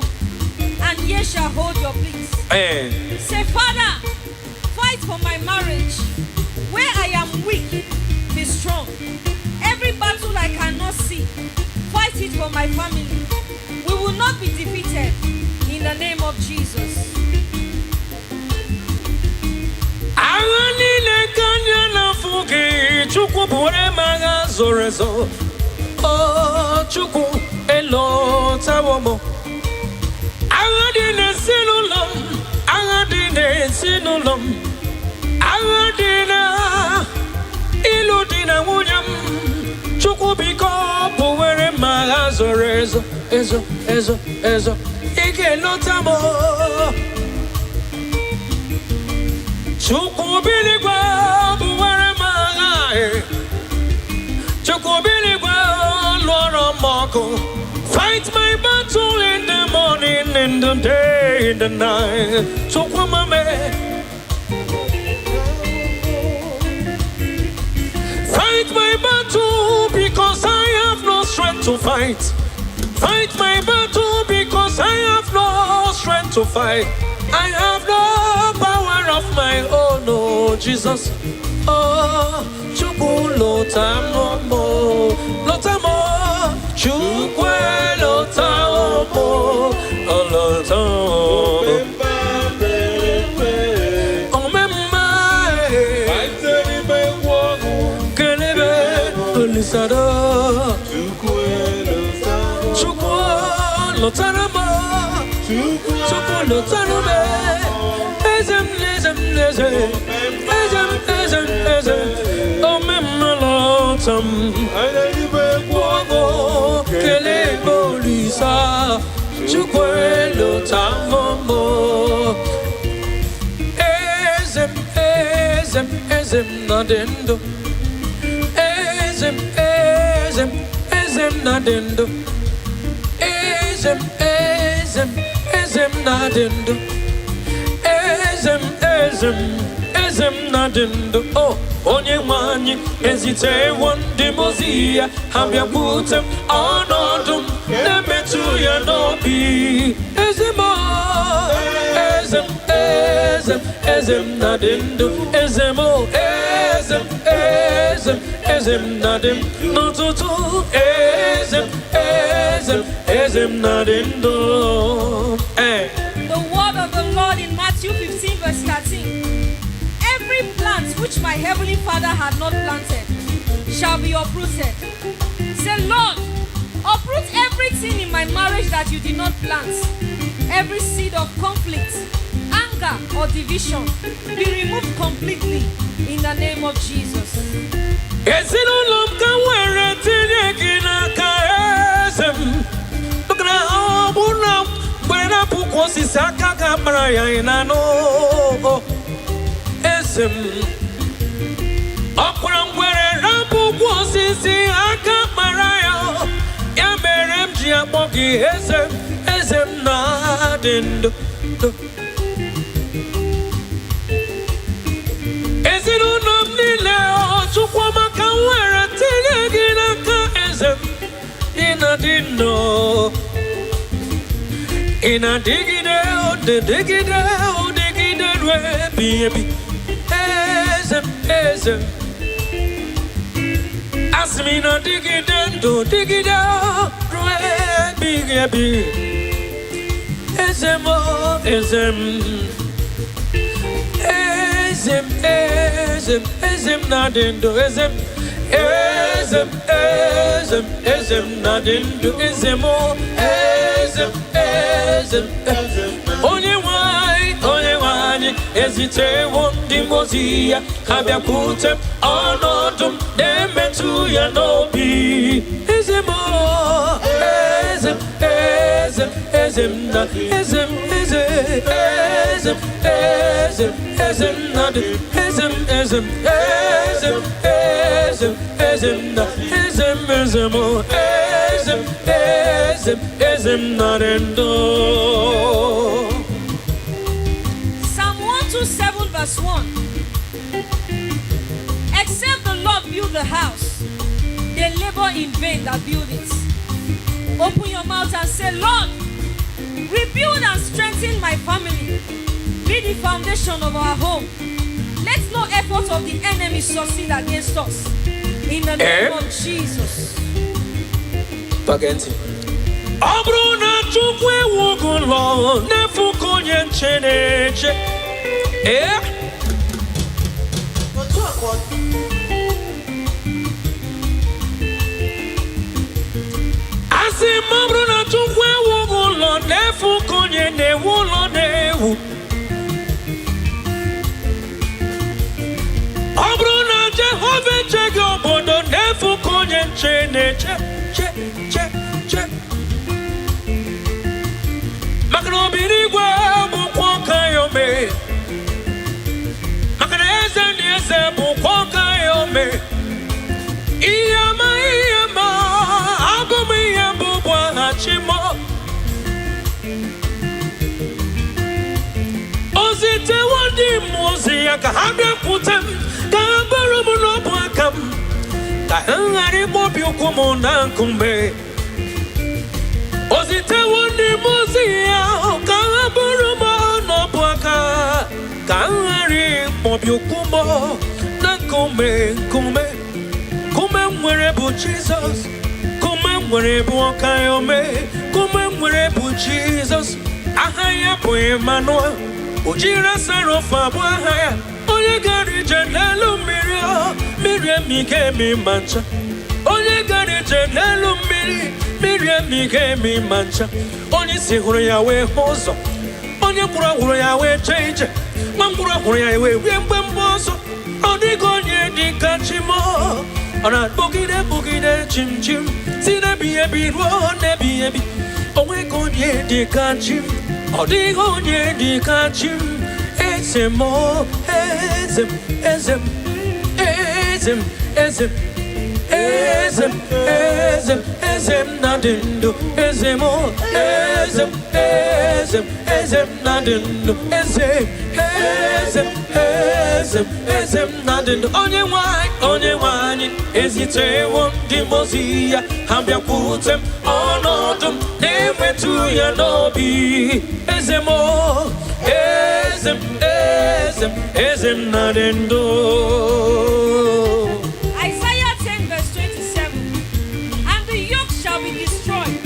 and ye shall hold your peace. Say, Father, fight for my marriage. Where I am weak, be strong. Every battle I cannot see, fight it for my family. We will not be defeated in the name of Jesus. Agha niile ka anya na-afụ gị, Chukwu bụ m agha zoro ezo. O Chukwu elotawo m. Agha dị n'ezinụlọ m, agha dị n'ezinụlọ m, agha dị na ịlụ di na nwunye m, Chukwu biko bụ were m agha zoro ezo, ezo, ezo, ezo. Ị ga-elota m. Chukwu biligwe bụ were m agha e. Chukwu biligwe lụọrọ m ọgụ. Fight my battle in the morning, in the day, in the night. Chukwu mame. to fight. Fight my battle because I have no strength to fight. I have no power of my own, oh Jesus. Oh, Chukwu lota m o, lota m o, Chukwu lota m o, oh, lota m o. Omemma, eh, kelebe Olisado. Chukwu lọtara m, Chukwu lọtara m, eze m, eze m, eze, eze m, eze m, eze, omemma lọta m. Ọṅụ kelee Olisa, Chukwu lọta m. Eze m, eze m, eze m na-adị ndụ. Eze m, eze m, eze m na-adị ndụ. Eze m, eze m, eze m na-adị ndụ. Eze m, eze m, eze m na-adị ndụ. O onye nwe anyị ezitewo ndị mozi ya, ha bịakwute m ọnọdụ m na-emetụ ya n'obi. Eze m o, eze m, eze m, eze m na-adị ndụ. Eze m o, eze m, eze m, eze m na-adị m n'ụtụtụ. Eze m, eze m, eze m na-adị ndụ. Eh. The word of the Lord in Matthew 15, verse 13. "Every plant which my heavenly Father had not planted shall be uprooted." Say, "Lord, uproot everything in my marriage that you did not plant. Every seed of conflict, anger, or division be removed completely in the name of Jesus." Ezinụlọ m ka nwere tinye gị n'aka, eze m, maka na ọ bụ na mgbe na-apụkwa osisi aka ga mara ya. Ị na-anụ, eze m? Ọkwara ngwere rapụkwa osisi aka mara ya. Ya mere m ji akpọ gị eze m, eze m na-adị ndụ. Ezinụlọ m niile, Chukwuma, ka m were tinye gị n'aka, eze m. Ị na-adị ndụ, ị na-adịgide, dịgide, dịgide ruo ebighị ebi. Eze m, eze m, asị m, ị na-adịgide ndụ, dịgide ruo ebighị ebi. Eze m, eze m, eze m, eze m, eze m na-adị ndụ. Eze m, eze m, eze m, eze m na-adị ndụ. Eze m, eze m, eze m, eze m. Onye nwe anyị, onye nwe anyị ezitewo ndị mozi ya ha bịakwute m ọnọdụ m na-emetụ ya n'obi. Eze m, eze m, eze m, eze m na eze m, eze, eze m, eze m, eze m na-adị, eze m, eze m, eze m, eze m, eze m na eze m, eze m, eze m, eze m, eze m na-adị ndụ. Psalm 127, verse 1. "Except the Lord build the house, they labor in vain that build it." Open your mouth and say, "Lord, rebuild and strengthen my family. Be the foundation of our home. Let no effort of the enemy succeed against us. In the name Eh? of Jesus." Gee ntị. Ọ bụrụ na Chukwu ewughị ụlọ, n'efu ka onye nche na-eche. Ee. Otu a ka ọ dị. Asị m, ọ bụrụ na Chukwu ewughị ụlọ, n'efu ka onye na-ewu ụlọ na-ewu. Ọ bụrụ na Jehova echeghị obodo, n'efu ka onye nche na-eche, che, che, che. Maka na obi n'igwe bụkwa ọka ya ome, maka na eze ndị eze bụkwa ọka ya ome. Ihe ọma, ihe ma abụ m, ihe mbụ bụ aha Chimo. O zitewo ndị mmụọ ozi ya ka ha bịakwute m, ka ha bụrụ m n'ọbụ aka m, ka ha ghara ịkpọbi ụkwụ m na nkume. ozi ya ka ha bụrụ m n'ọbụ aka, ka m ghara ịkpọbi ụkwụ m na nkume. Nkume, nkume m nwere bụ Jizọs. Nkume m nwere bụ ọka ya ome. Nkume m nwere bụ Jizọs. Aha ya bụ Emmanuel. O jiri asara ofe abụọ aha ya. Onye gara ije n'elu mmiri, ọ mmiri emighị emi ma ncha. Onye gara ije n'elu mmiri, mmiri emighị emi ma ncha. Onye isi hụrụ ya wee hụ ụzọ. Onye ngwụrọ hụrụ ya wee jee ije. Nwa ngwụrọ hụrụ ya wee rie mgbe mgbe ọzọ. Ọ dịghị onye dị ka chi m. Ọ na-akpọgide kpọgide chim chim si n'ebighị ebi ruo n'ebighị ebi. O nweghị onye dị ka chi m. Ọ dịghị onye dị ka chi m. Eze m, eze m, eze m, eze m, eze m, eze m, eze m, eze m na-adị ndụ. Eze m, eze m, eze m, eze m na-adị ndụ. Eze m, eze m, eze m, eze m na-adị ndụ. Onye nwanyị, onye nwanyị ezitewo ndị mmụọ ozi ya, ha bịakwute m ọnọdụ m na-emetụ ya n'obi. Eze m, eze m, eze m, eze m na-adị ndụ. Isaiah 10, verse 27. And the yoke shall be destroyed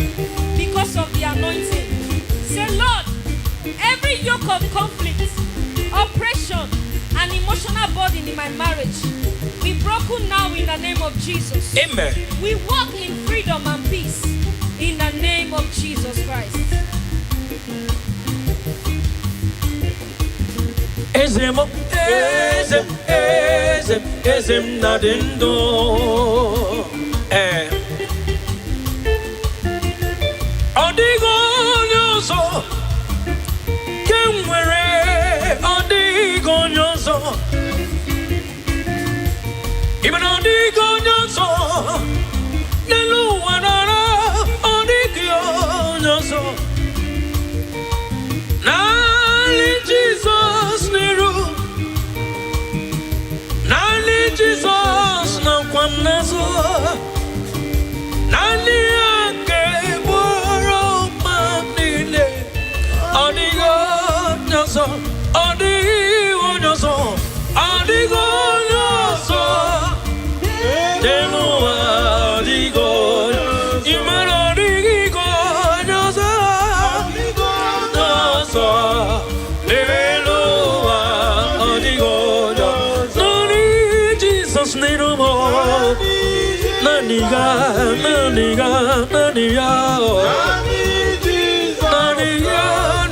because of the anointing. Say, "Lord, every yoke of conflict, oppression, and emotional burden in my marriage be broken now in the name of Jesus." Amen. We walk in freedom and peace in the name of Jesus Christ. Eze m, eze m, eze m, eze m na-adị ndụ. Ee, ọ dịghị onye ọzọ ke m nwere. Ọ dịghị onye ọzọ. Ịma na ọ dịghị onye ọzọ n'elu ụwa nara. Ọ dịghị onye ọzọ. Naanị Jizọs n'iru, naanị Jizọs nọkwa m n'azụ. Naanị ya ga-egboro mkpa m niile. Ọ dịghị onye ọzọ. Ọ dịghị onye ọzọ. Ọ dịghị onye ọzọ n'elu ụwa. Ọ dịghị onye ị mara. Ọ dịghị onye ọzọ, ọzọ n'elu ụwa. Ọ dịghị onye ọzọ. Naanị Jizọs n'iru m. Naanị ya, naanị ya, naanị ya. Naanị ya,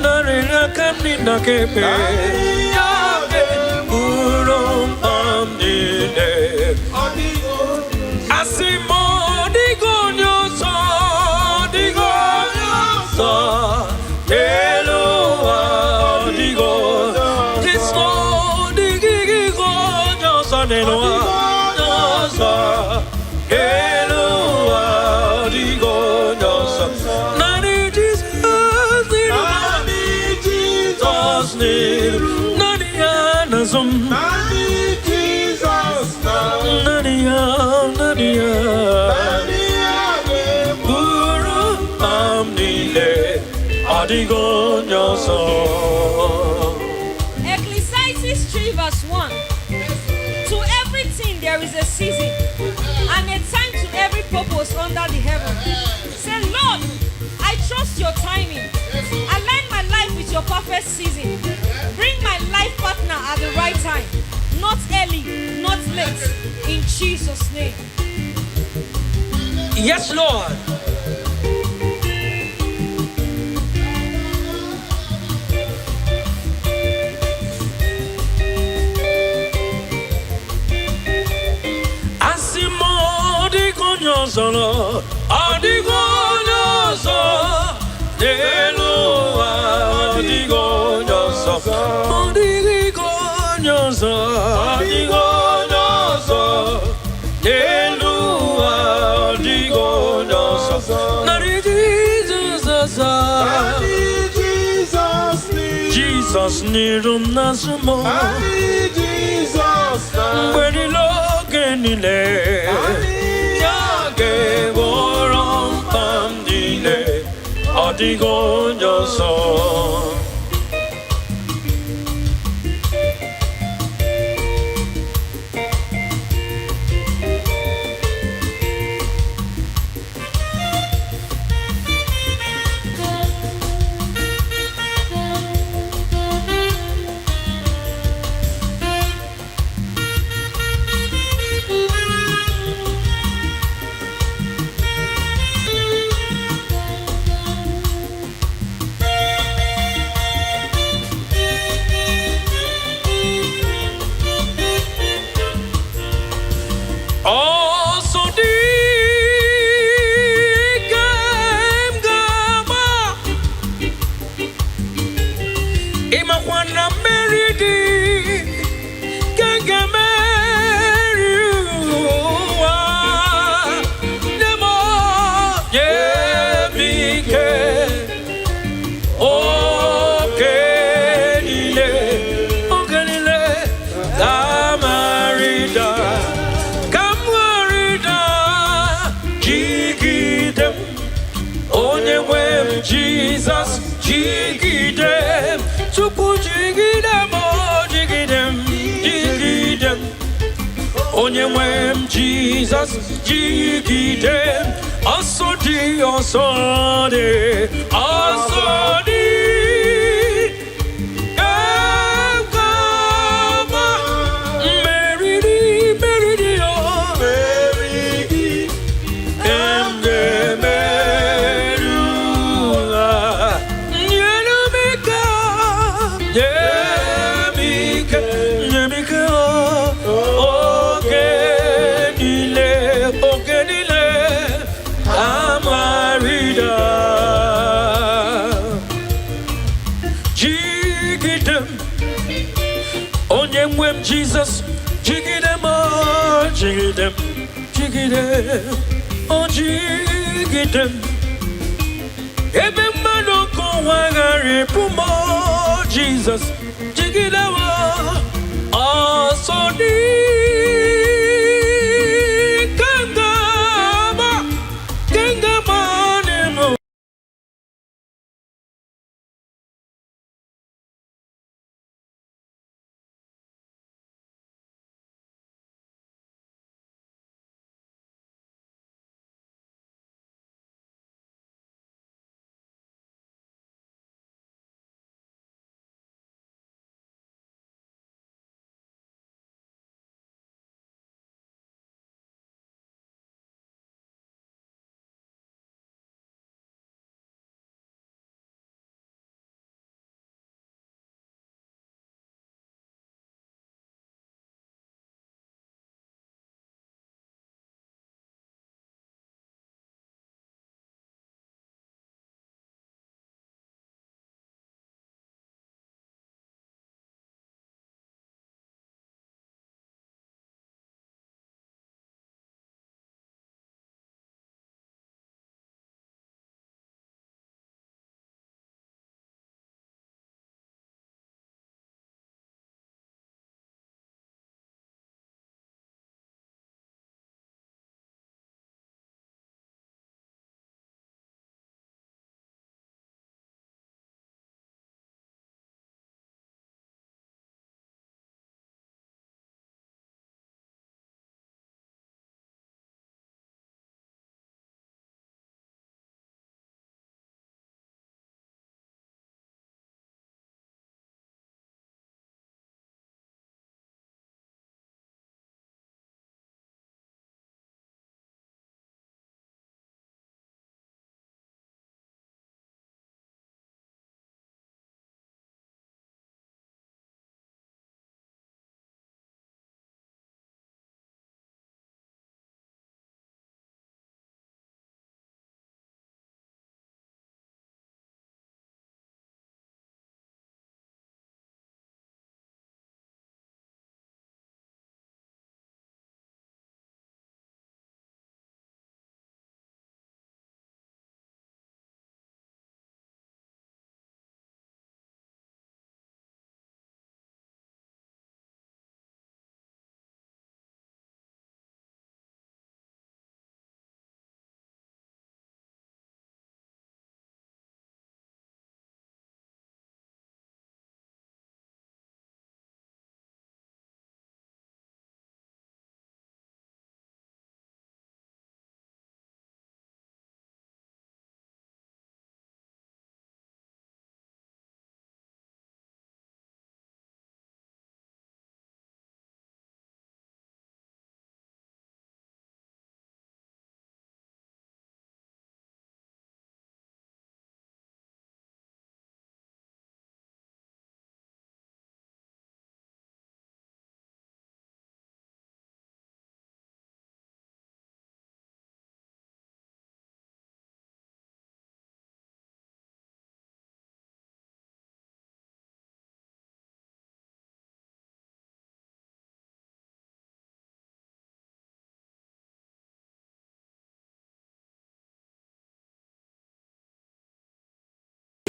naanị ya ka m dị na kebe ya ga-eburu mkpa m niile. Asị m, ọ dịghị onye ọzọ. Ọ dịghị onye ọzọ n'elu ụwa. Ọ dịghị onye. Kristo, ọ dịghị onye ọzọ n'elu ụwa. Onye ọzọ n'elu ụwa. Ọ dịghị onye ọzọ. Naanị Jizọs n'iru m. Jizọs n'iru. Naanị ya n'azụ m. Naanị ya, naanị ya buru mkpa m niile. Ọ dịghị onye ọzọ. Ecclesiastes 3, verse 1. To everything there is a season and a time to every purpose under the heaven. Say, "Lord, I trust your timing. Align my life with your perfect season. Bring my life partner at the right time, not early, not late. In Jesus' name." Yes, Lord. Asị m, ọ dịghị onye ọzọ nọ. Ọ dịghị onye ọzọ n'elu ụwa. Ọ dịghị onye ọzọ. Ọ dịghị onye ọzọ. Ọ dịghị onye ọzọ n'elu ụwa. Ọ dịghị onye ọzọ. Narị Jizọs ọzọ. Jizọs n'iru m, n'azụ m. Mgbe niile, oge niile, ya ga-egboro mkpa m niile. Ọ dịghị onye ọzọ. Onye nwe m Jizọs, jigide m. Ọsọ dị, ọsọ dị, ọsọ dị. Ka m meriri, meriri o, Meriri. Ka m ga-emeri ụwa. Nyere m ike, nye m ike, nye m ike o. Oge niile, oge niile, amarida. Jigide m, onye nwe m Jizọs, jigide m, o, jigide m, jigide m, o jigide m. Ebe mmadụ nke ụwa ghara ịpụ m, o, Jizọs, jigide m, ọsọ dị ka m ga-agba, ka m ga-agba n'elu.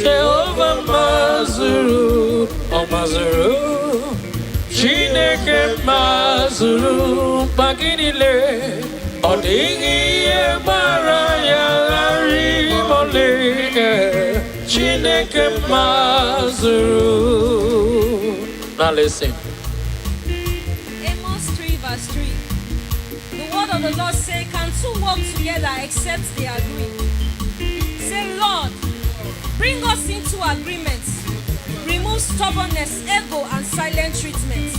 Jehova mazuru, ọ mazuru. Chineke mazuru mkpa gị niile. Ọ dịghị ihe gbara ya ghara ịmọlị. Chineke mazuru. Now listen. Amos 3, verse 3. of the Lord say, "Can two work together except they agree?" Say, "Lord, bring us into agreement. Remove stubbornness, ego, and silent treatment.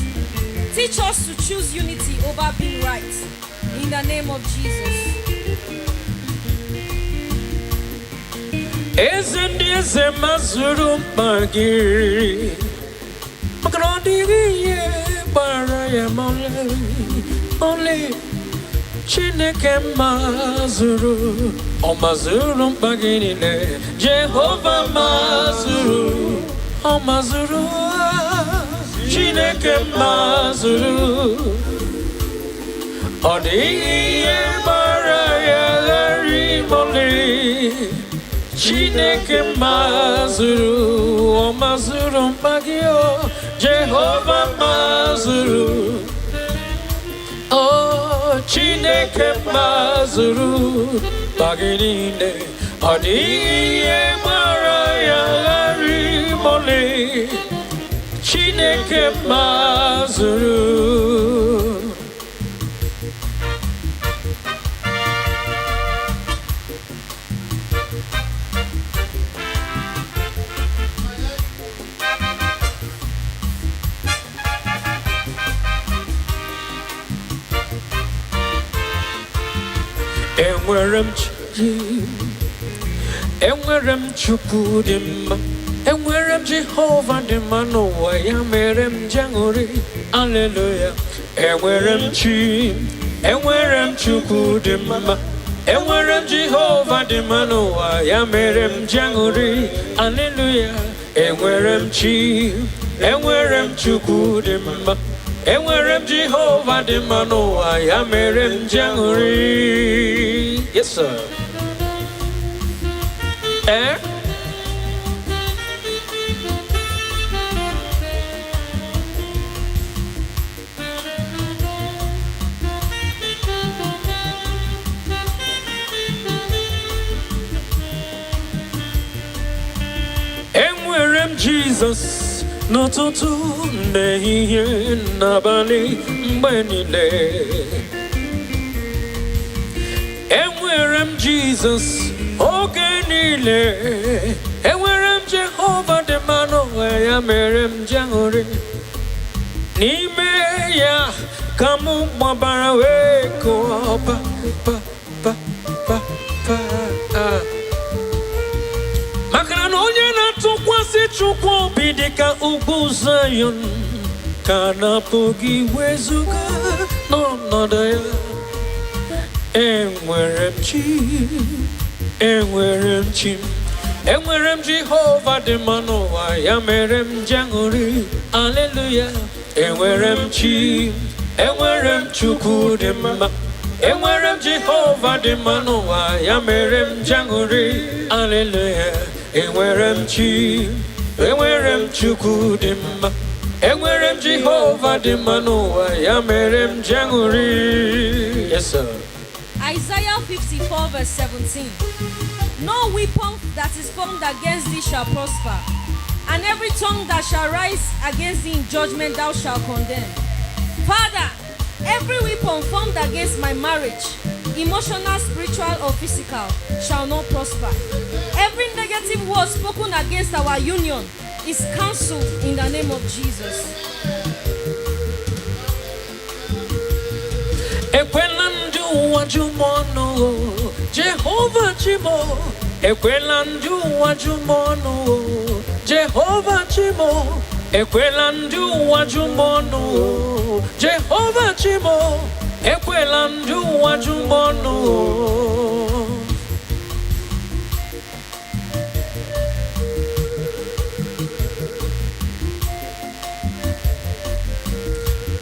Teach us to choose unity over being right. In the name of Jesus." Eze ndị eze mazuru mkpa gị, maka na ọ dịghị ihe gbara ya ma ọlị ọlị. Chineke mazuru, ọ mazuru mkpa gị niile. Jehova mazuru, ọ mazuru. Chineke mazuru, ọ dịghị ihe gbara ya ghara ịmọlị. Chineke mazuru, ọ mazuru mkpa gị o. Jehova mazuru o. Chineke mazuru mkpa gị niile, ọ dịghị ihe gbara ya ghara ịmọlị. Chineke mazuru. Enwere m Chi, enwere m Chukwu dị mma, enwere m Jehova dị mma n'ụwa, ya mere m ji aṅụrị, aleluya. Enwere m Chi, enwere m Chukwu dị mma, enwere m Jehova dị mma n'ụwa, ya mere m ji aṅụrị, aleluya. Enwere m Chi, enwere m Chukwu dị mma, enwere m Jehova dị mma n'ụwa, ya mere m ji aṅụrị. Yes, sir. Eh? Enwere m Jizọs n'ụtụtụ, n'ehihie, n'abalị, mgbe niile. Enwere m Jizọs oge niile. Enwere m Jehova dị mma n'ụwa, ya mere m ji aṅụrị. N'ime ya ka m gbabara wee kụọ pa pa pa pa pa ah. Maka na onye na-atụkwasị Chukwu obi dị ka ugwu Zayọn ka na-apụghị wezuga n'ọnọdụ ya. Enwere m Chi, enwere m Chi, enwere m Jehova dị mma n'ụwa, ya mere m ji aṅụrị, aleluya. Enwere m Chi, enwere m Chukwu dị mma, enwere m Jehova dị mma n'ụwa, ya mere m ji aṅụrị, aleluya. Enwere m Chi, enwere m Chukwu dị mma, enwere m Jehova dị mma n'ụwa, ya mere m ji aṅụrị. Yes, sir. Isaiah 54, verse 17. No weapon that is formed against thee shall prosper, and every tongue that shall rise against thee in judgment thou shalt condemn. Father, every weapon formed against my marriage, emotional, spiritual, or physical, shall not prosper. Every negative word spoken against our union is cancelled in the name of Jesus. Ekwela ndị ụwa jụ m ọnụ o, Jehova Chi m o. Ekwela ndị ụwa jụ m ọnụ o, Jehova Chi m o. Ekwela ndị ụwa jụ m ọnụ o, Jehova Chi m o. Ekwela ndị ụwa jụ m ọnụ o.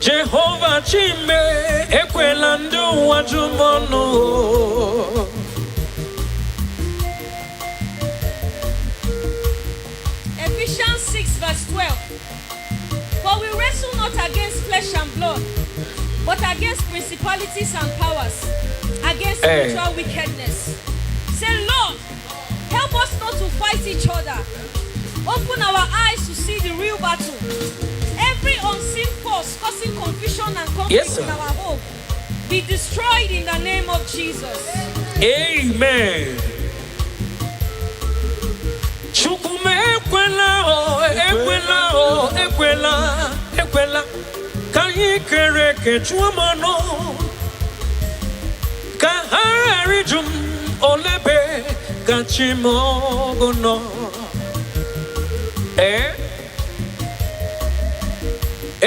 Jehova Chi m e, ekwela ndị ụwa jụ m ọnụ o. Ephesians 6, verse 12. For we wrestle not against flesh and blood, but against principalities and powers, against Eh. spiritual wickedness. Say, "Lord, help us not to fight each other. Open our eyes to see the real battle. Every unseen force causing confusion and conflict Yes, sir. in our home, Be destroyed in the name of Jesus. Amen. Chukwu m, ekwela o, ekwela o, ekwela, ekwela ka anyị kere eke jụọ m ọnụ, ka ha ghara ịjụ m olebe ka chi m ọgụ nọ. Ee,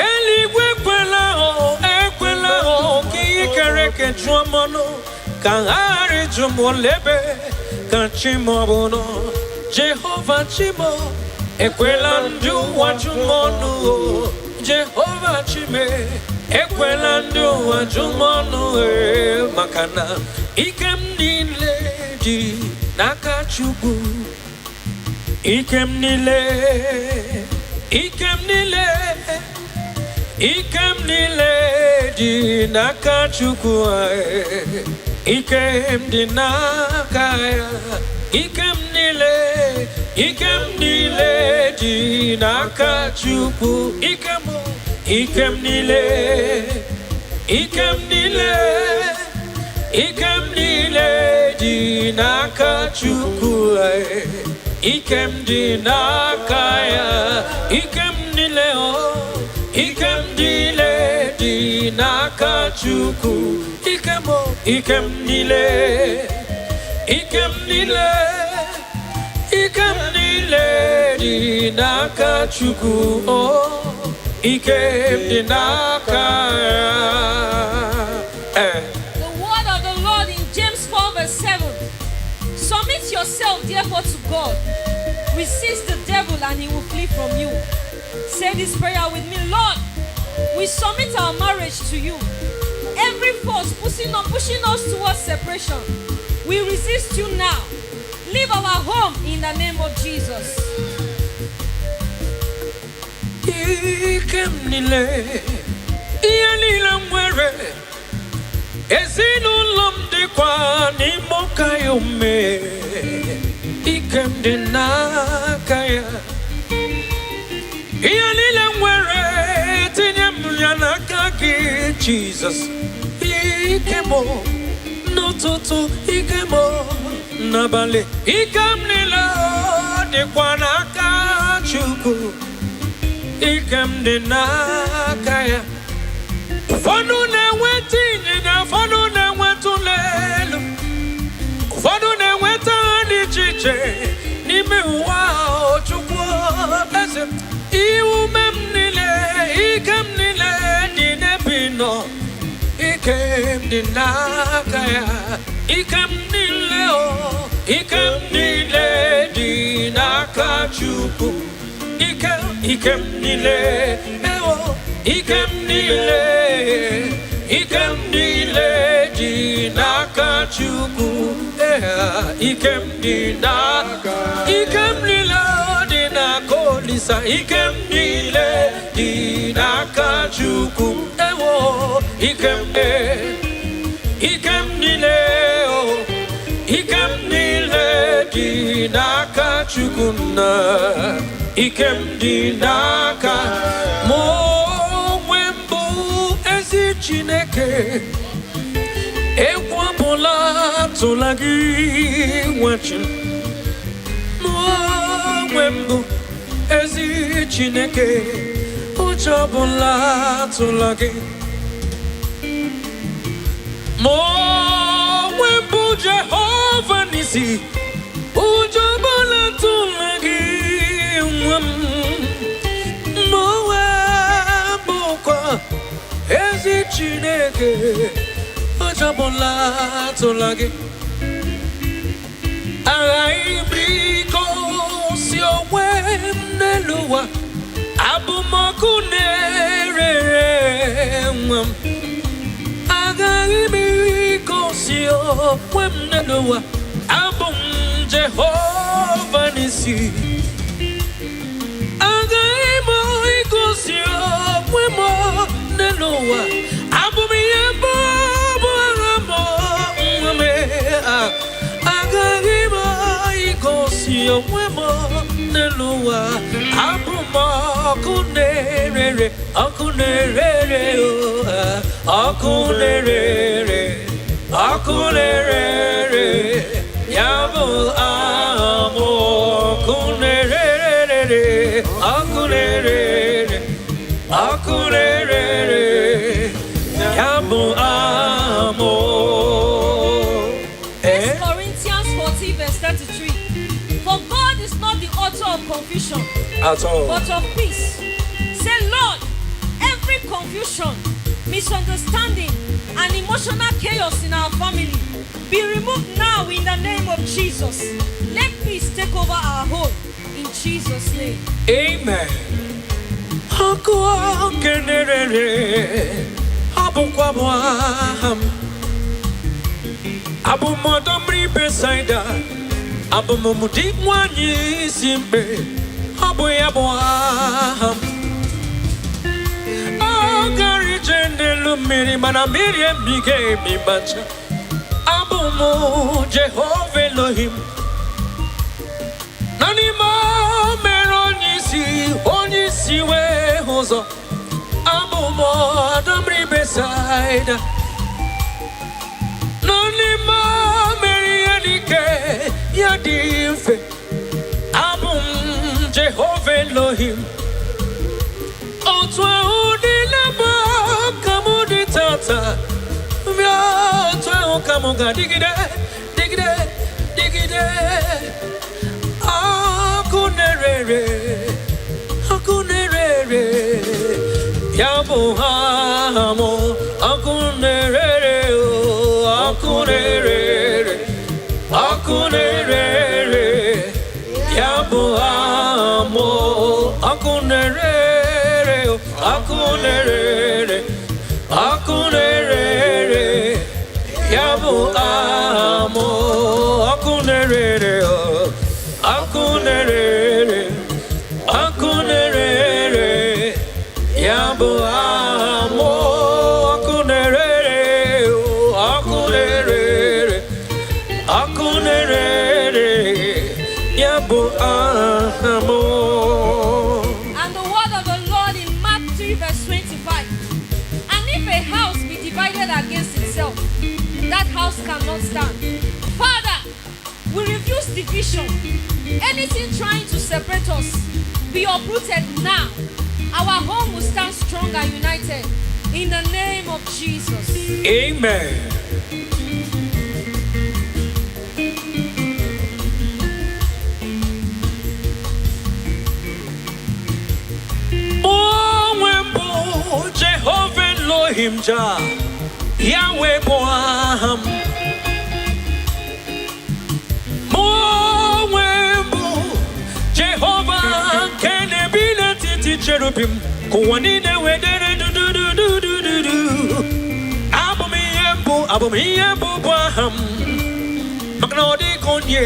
eluigwe, ekwela o, ekwela o, ka ihe kere eke jụọ m ọnụ, ka ha ghara ịjụ m olebe ka chi m ọ bụ nọ. Jehova chi m, ekwela ndị ụwa jụ m ọnụ o. Jehova chi m, ekwela ndị ụwa jụ m ọnụ e, maka na ike m niile dị n'aka Chukwu. Ike m niile, ike m niile, ike m niile dị n'aka Chukwu anyị. Ike m dị n'aka ya. Ike m niile, ike m niile dị n'aka Chukwu. Ike m, ike m niile, ike m niile, ike m niile dị n'aka Chukwu anyị. Ike m dị n'aka ya. Ike m niile o, ike m niile dị n'aka Chukwu. Ike m o, ike m niile, ike m niile, ike m niile dị n'aka Chukwu o. Ike m dị n'aka ya. Eh. The word of the Lord in James 4, verse 7. Submit yourself therefore to God. Resist the devil and he will flee from you. Say this prayer with me. Lord, we submit our marriage to you. Every force pushing us towards separation, we resist you now. Leave our home in the name of Jesus. Ike m niile, ihe niile m nwere, ezinụlọ m dịkwa n'ime ụka ya ome. Ike m dị n'aka ya. Ihe niile m nwere, tinye m ya n'aka gị, Jizọs. Ike m n'ụtụtụ, ike m n'abalị, ike m niile dịkwa n'aka Chukwu. Ike m dị n'aka ya. Ụfọdụ na-enweta ịnyịnya, ụfọdụ na-enweta ụlọ elu, ụfọdụ na-enweta ha dị iche iche n'ime ụwa ahụ. Chukwu eze, ume m niile, ike m niile dị n'ebe ị nọ. Ike m dị n'aka ya. Ike m niile o, ike m niile dị n'aka Chukwu. Ike, ike m niile, ewo, ike m niile, ike m niile dị n'aka Chukwu. Ee, ike m dị n'aka, ike m niile dị n'aka Olisa. Ike m niile dị n'aka Chukwu. Ewo, ike m, ike m niile o, ike m niile dị n'aka Chukwu nna. Ike m dị n'aka mụ onwe m bụ ezi Chineke. Egwu ọbụla atụla gị, nwa chi m. Mụ onwe m bụ ezi Chineke. Ụjọ ọbụla atụla gị. Mụ onwe m bụ Jehova n'isi. Ụjọ ọbụla atụla gị, nwa m. Mụ onwe m bụkwa ezi Chineke. Ụjọ ọbụla atụla gị. Aghaghị m igosi onwe m n'elu ụwa. Abụ m ọkụ na-ere ere, nwa m. Agaghị m igosi onwe m n'elu ụwa. Abụ m Jehova n'isi. Agaghị m igosi onwe m n'elu ụwa. Abụ m ihe bụ bụ agha m, nwa m. Agaghị m igosi onwe m n'elu ụwa. Abụ m Ọkụ na-erere, ọkụ na-erere, ọkụ na-erere, ọkụ na-erere, ya bụ aha m. Ọkụ na-erere, ọkụ na-erere, ọkụ na-erere, ya bụ aha m. 1 Corinthians 14, verse 33. For God is not the author of confusion, At all. but of peace. Say, "Lord, every confusion, misunderstanding, and emotional chaos in our family be removed now in the name of Jesus. Let peace take over our home in Jesus' name." Amen. Ọkụ nke na-erere, ọ bụkwa bụ aha m. Abụ m ọdọ mmiri Besaida. Abụ m di nwanyị isi mkpe. Ọ bụ ya bụ aha m. Ọ gara ije n'elu mmiri, mana mmiri emighị emi macha. Abụ m Jehova Elohim. Na n'ime mere onye isi wee hụ ụzọ. Abụ m ọdọ mmiri Besaida. Nọ n'ime mere ihe dị ike ya dị mfe. Abụ m Jehova Elohim. Otu ahụ dị na mbụ ka mụ dị tata. Bịa, otu ahụ ka mụ ga-adịgide, dịgide, dịgide. Ọkụ na-erere, ọkụ na-erere, ya bụ aha m. Ọkụ na-erere, ọkụ na-erere, ọkụ na-erere, ya bụ aha m. Ọkụ na-erere, ọkụ na-erere, ọkụ na-erere, ya bụ aha m. Ọkụ na-erere, ọkụ na-erere, ọkụ na-erere, ya bụ aha m. Ọkụ na-erere, ọkụ na-erere, ọkụ na-erere, ya bụ aha m. And the word of the Lord in Mark 3, verse 25. And if a house be divided against itself, that house cannot stand. Father, we refuse division. Anything trying to separate us, be uprooted now. Our home will stand strong and united. In the name of Jesus. Amen. Onwe mbụ Jehova Elohim Ja, Yahweh bụ aha m. Mụ onwe mbụ Jehova nke na-ebi n'etiti cherubim, ka ụwa niile wee dere dudududududu. Abụ m ihe mbụ, abụ m ihe mbụ bụ aha m, maka na ọ dịghị onye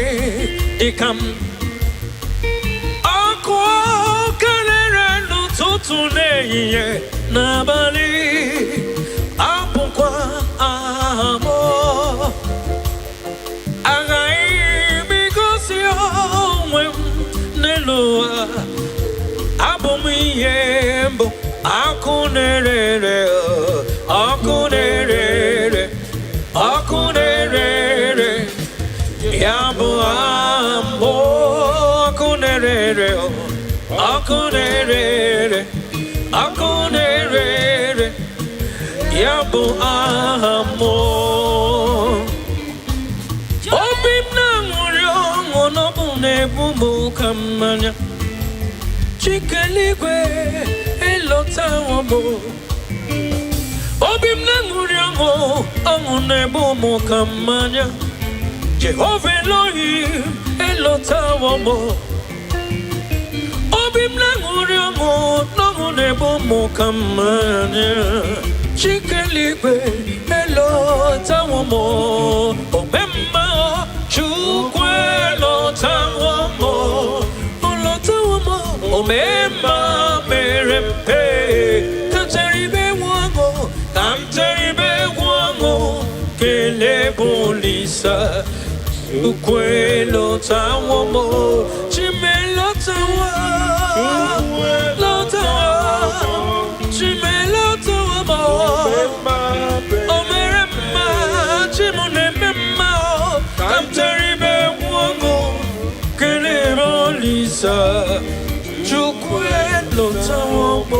dịka m. Ọkụ kelere n'ụtụtụ, n'ehihie, n'abalị, abụkwa aha m. Aghaghị m igosi onwe m n'elu ụwa. Abụ m ihe mbụ, ọkụ na-erere, ọkụ na-erere, ọkụ na-erere, ya bụ aha m. Ọkụ na-erere, ọkụ na-erere, ọkụ na-erere, ya bụ aha m. Obi m na-aṅụrị ọṅụ n'ọbụ na-ebu m ka mmanya. Chikeligwe elọtawo m. Obi m na-aṅụrị ọṅụ, ọṅụ na-ebu m ka mmanya. Jehova Elohim elọtawo m. Obi m na-aṅụrị ọṅụ n'ọṅụ na-ebu m ka mmanya. Chikeligwe elọtawo m. Omemma Chukwu elọtawo m, olọtawo m. Omemma mere mpe ka m tere ibe egwu ọṅụ, ka m tere ibe egwu ọṅụ, kelee bụ Olisa. Chukwu elọtawo m, Chimelọtawo, lọtawo. elotawo m.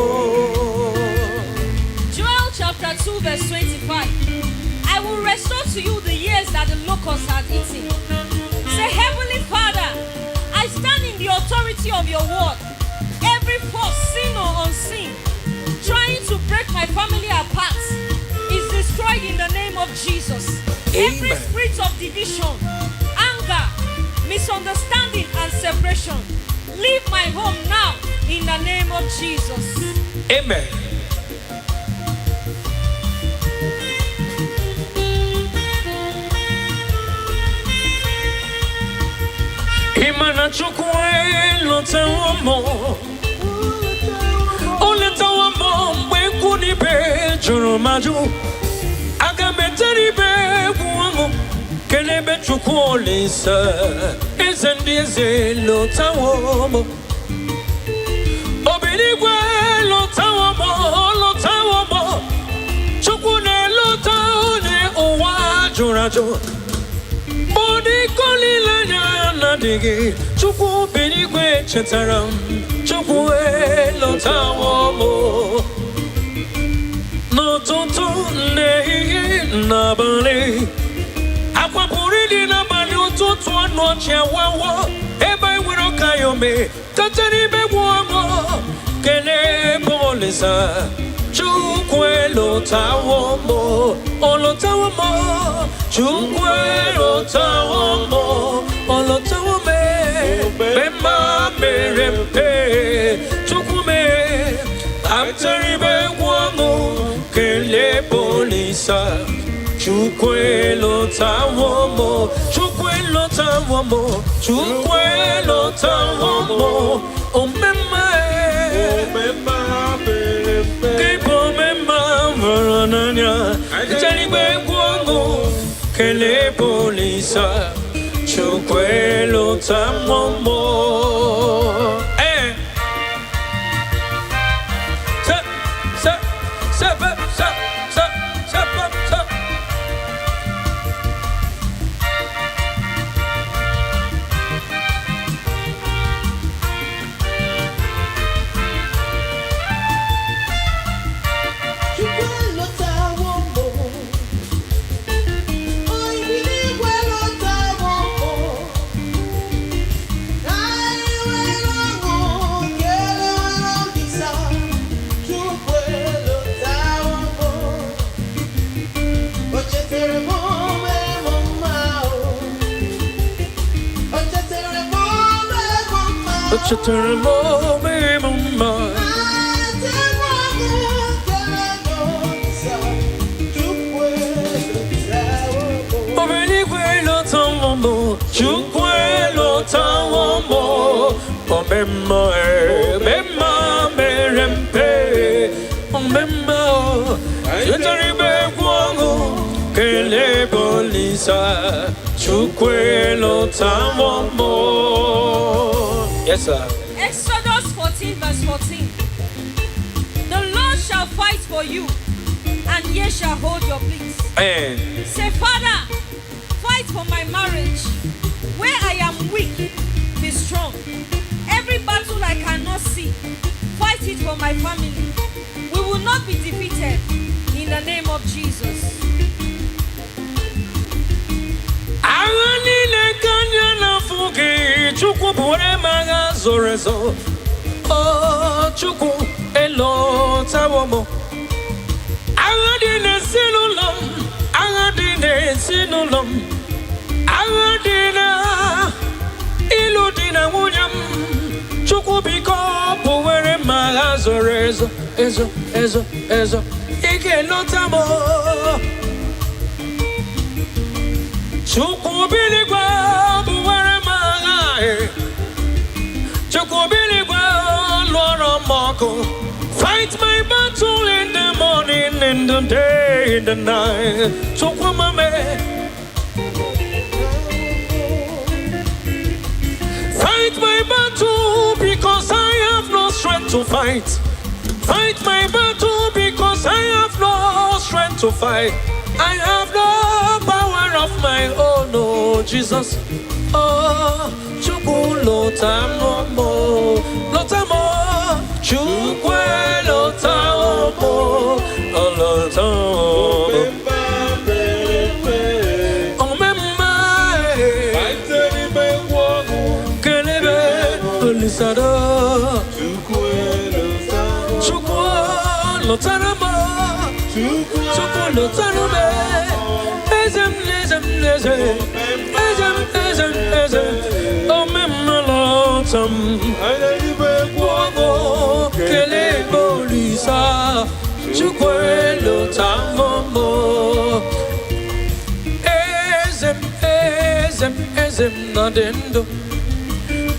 Joel chapter 2, verse 25. I will restore to you the years that the locusts had eaten. Say, Heavenly Father, I stand in the authority of your word. Every force, seen or unseen, trying to break my family apart is destroyed in the name of Jesus. Every Amen. Spirit of division, anger, misunderstanding, and separation, leave my home now in the name of Jesus. Amen. Ị ma na Chukwu elotewo m. O letawo m mgbe ikwu na ibe jụrụ m ajụ. Aga m etere ibe egwu ọṅụ kelebe Chukwu Olise, eze ndị eze lotawo m. Obirigwe lotawo m, lotawo m. Chukwu na-elota onye ụwa jụrụ ajụ. Mgbe olileanya na-adịghị, Chukwu birigwe chetara m. Chukwu elotawo m. N'ụtụtụ, n'ehihie, n'abalị, akwa pụrụ ịdị n'abalị, ụtụtụ ọnụ ọchị awawo. Ebe e nwere ọka ya ome tetara ibe gwu ọṅụ kelee ebe Olisa. Chukwu elotawo m, olotawo m. Chukwu elotawo m, olotawo m. Mgbe mma mere mpe, Chukwu mee atara ibe egwu ọṅụ kelee bụ Olisa. Chukwu elotawo m, Chukwu elotawo m, Chukwu elotawo m. Omemma, gị bụ omemma hụrụ n'anya. Ichere egwu ọṅụ kelee bụ Olisa. Chukwu elotawo m. Ee. Se, se, se, se, se, se, se, se. Chukwu elotawo m. Oyibi elotawo m. Anyị nwere ọṅụ kelee Olisa. Chukwu elotawo m. O chetara m, mere m mma o. O chetara m, mere m mma. O chetara m, mere m mma. Anyị ọṅụ kelee Olisa. Chukwu elotawo m. Obiligwe elotawo m, Chukwu elotawo m. Omemma, omemma mere mpe, omemma chetara ibe egwu ọṅụ kelee bụ Olisa. Chukwu elotawo m. Yes, sir. Exodus 14, verse 14. The Lord shall fight for you, and ye shall hold your peace. Amen. Say, Father, fight for my marriage. Where I am weak, be strong. Every battle I cannot see, fight it for my family. We will not be defeated in the name of Jesus. Agha niile ka anya na-afụ gị, Chukwu bụrụ m agha zoro ezo. O Chukwu elotawo m. Agha dị n'ezinụlọ m, agha dị n'ezinụlọ m, agha dị na ịlụ di na nwunye m, Chukwu biko bụwere m agha zoro ezo, ezo, ezo, ezo. Ị ga-elota m. Chukwu biligwe bụwere m agha e. Chukwu biligwe lụọrọ m ọgụ. Fight my battle in the morning, in the day, in the night. Chukwu mame. Fight my battle because I have no strength to fight. Fight my battle because I have no strength to fight. I have no power of my own, oh Jesus. Oh, Chukwu lota m, lota m, Chukwu elotawo m, elotawo m. Omemma e, kelebe Olisado. Chukwu lọtara m, Chukwu lọtara m. Eze m, eze m, eze, eze m, eze m, eze. Omemma lọta m. Ọṅụ kelee Olisa, Chukwu elotawo m. Eze m, eze m, eze m na-adị ndụ.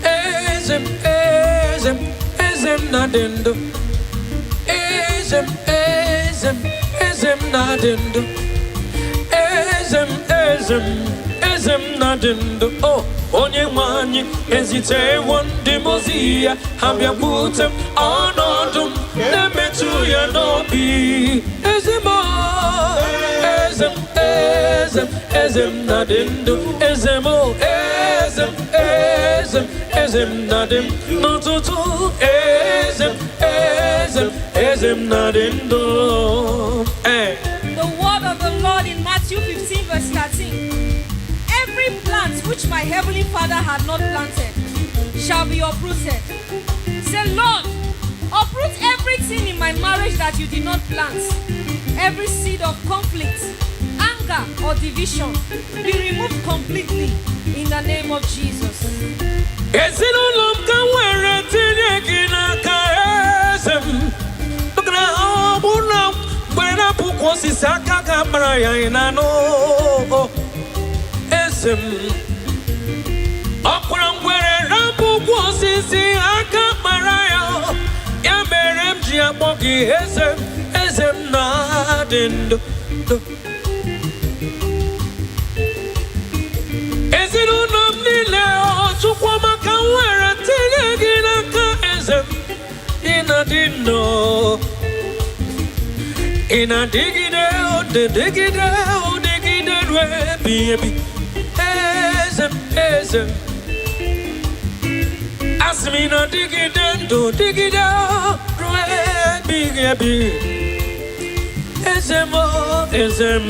Eze m, eze m, eze m na-adị ndụ. Eze m, eze m, eze m na-adị ndụ. Eze m, eze m, eze m na-adị ndụ. O onye nwe anyị ezitewo ndị mmụọ ozi ya, ha bịakwute m, ọnọdụ m na-emetụ ya n'obi. Eze m o, eze m, eze m, eze m na-adị ndụ. Eze m o, eze m, eze m, eze m na-adị m n'ụtụtụ. Eze m, eze m, eze m na-adị ndụ. Ee. The word of the Lord in Matthew 15, verse 13. "Every plant which my heavenly Father had not planted shall be uprooted." Say, "Lord, uproot everything in my marriage that you did not plant. Every seed of conflict, anger, or division be removed completely in the name of Jesus." Ezinụlọ m ka m were tinye gị n'aka, eze m, maka na ọ bụrụ na mgbe na-apụkwa osisi aka ga-amara ya. Ị na-anụ, eze m? Ọkwara ngwere rapụ ụkwụ osisi, aka mara ya. Ya mere m ji akpọ gị eze m, eze m na-adị ndụ. Ezinụlọ m niile, Chukwuma, ka m were tinye gị n'aka, eze m. Ị na-adị ndụ, ị na-adịgide, dịgide, dịgide ruo ebighị ebi. Eze m, eze m, asị m, ị na-adịgide ndụ, dịgide ruo ebighị ebi. Eze m, eze m,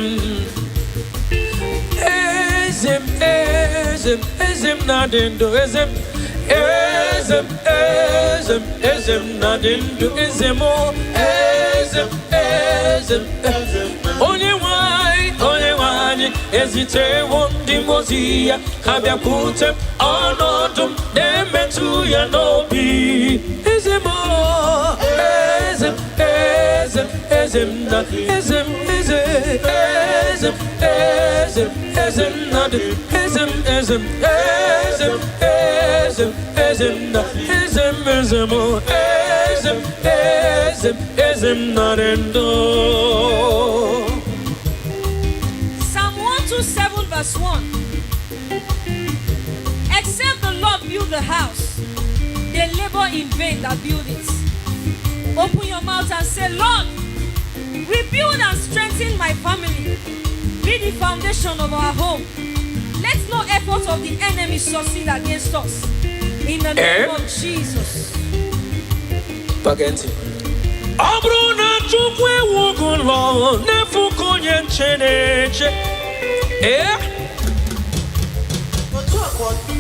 eze m, eze m, eze m na-adị ndụ. Eze m, eze m, eze m, eze m na-adị ndụ. Eze m, eze m, eze m, eze m. Onye nwe anyị, onye nwe anyị ezitewo ndị mmụọ ozi ya, ha bịakwute m, ọnọdụ m na-emetụ ya n'obi. Eze m, eze m, eze m, eze m na eze m, eze, eze m, eze m, eze m na eze m, eze m, eze m, eze m, eze m na eze m, eze m, eze m, eze m, eze m na ndụ. Psalm 127, verse 1. "Except the Lord build the house, they labor in vain that build it." Open your mouth and say, "Lord, rebuild and strengthen my family. Be the foundation of our home. Let no effort of the enemy succeed against us. In the name Eh? of Jesus." Gee ntị. Ọ bụrụ na Chukwu ewughị ụlọ, n'efu ka onye nche na-eche. Ee. Otu a ka ọ dị.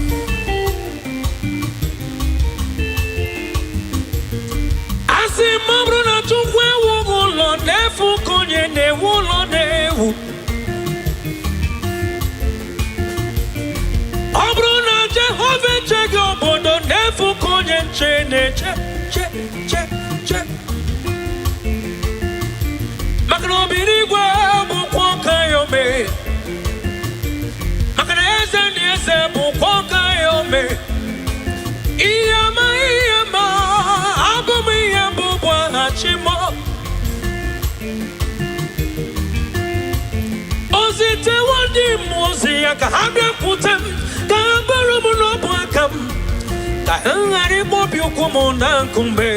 Asị m, ọ bụrụ na Chukwu ewughị ụlọ, n'efu ka onye na-ewu ụlọ na-ewu. Ọ bụrụ na Jehova echeghị obodo, n'efu ka onye nche na-eche, che, che, che. Maka na obiri igwe bụkwa ọka ya ome, maka na eze na eze bụkwa ọka ya ome. Ihe ama, ihe ma abụ m, ihe mbụ bụ aha Chimo. O zitewo ndị mmụọ ozi ya ka ha bịakwute m, ka ha bụrụ m n'ọbụ aka m, ka ha ghara ịkpọbi ụkwụ m na nkume.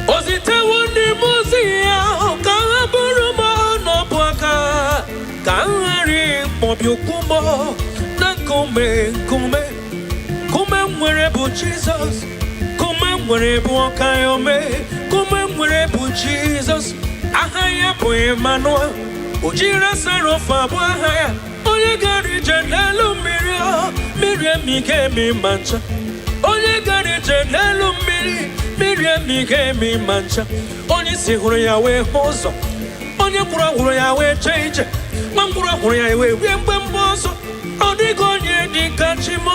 O zitewo ndị mmụọ ozi ya ka ha bụrụ m n'ọbụ aka, ka m ghara ịkpọbi ụkwụ m na nkume. Nkume, nkume m nwere bụ Jizọs. Nkume m. Nwere bụ ọka ya ome. Nkume m nwere bụ Jizọs. Aha ya bụ Emmanuel. Ojira Sarofa bụ aha ya. Onye gara ije n'elu mmiri, ọ, mmiri emighị emi ma ncha. Onye gara ije n'elu mmiri, mmiri emighị emi ma ncha. Onye isi hụrụ ya wee hụ ụzọ. Onye gwụrụ hụrụ ya wee jee ije. Nwa ngwụrọ hụrụ ya wee rie mgbemgbe ọzọ. Ọ dịghị onye dị ka chi m.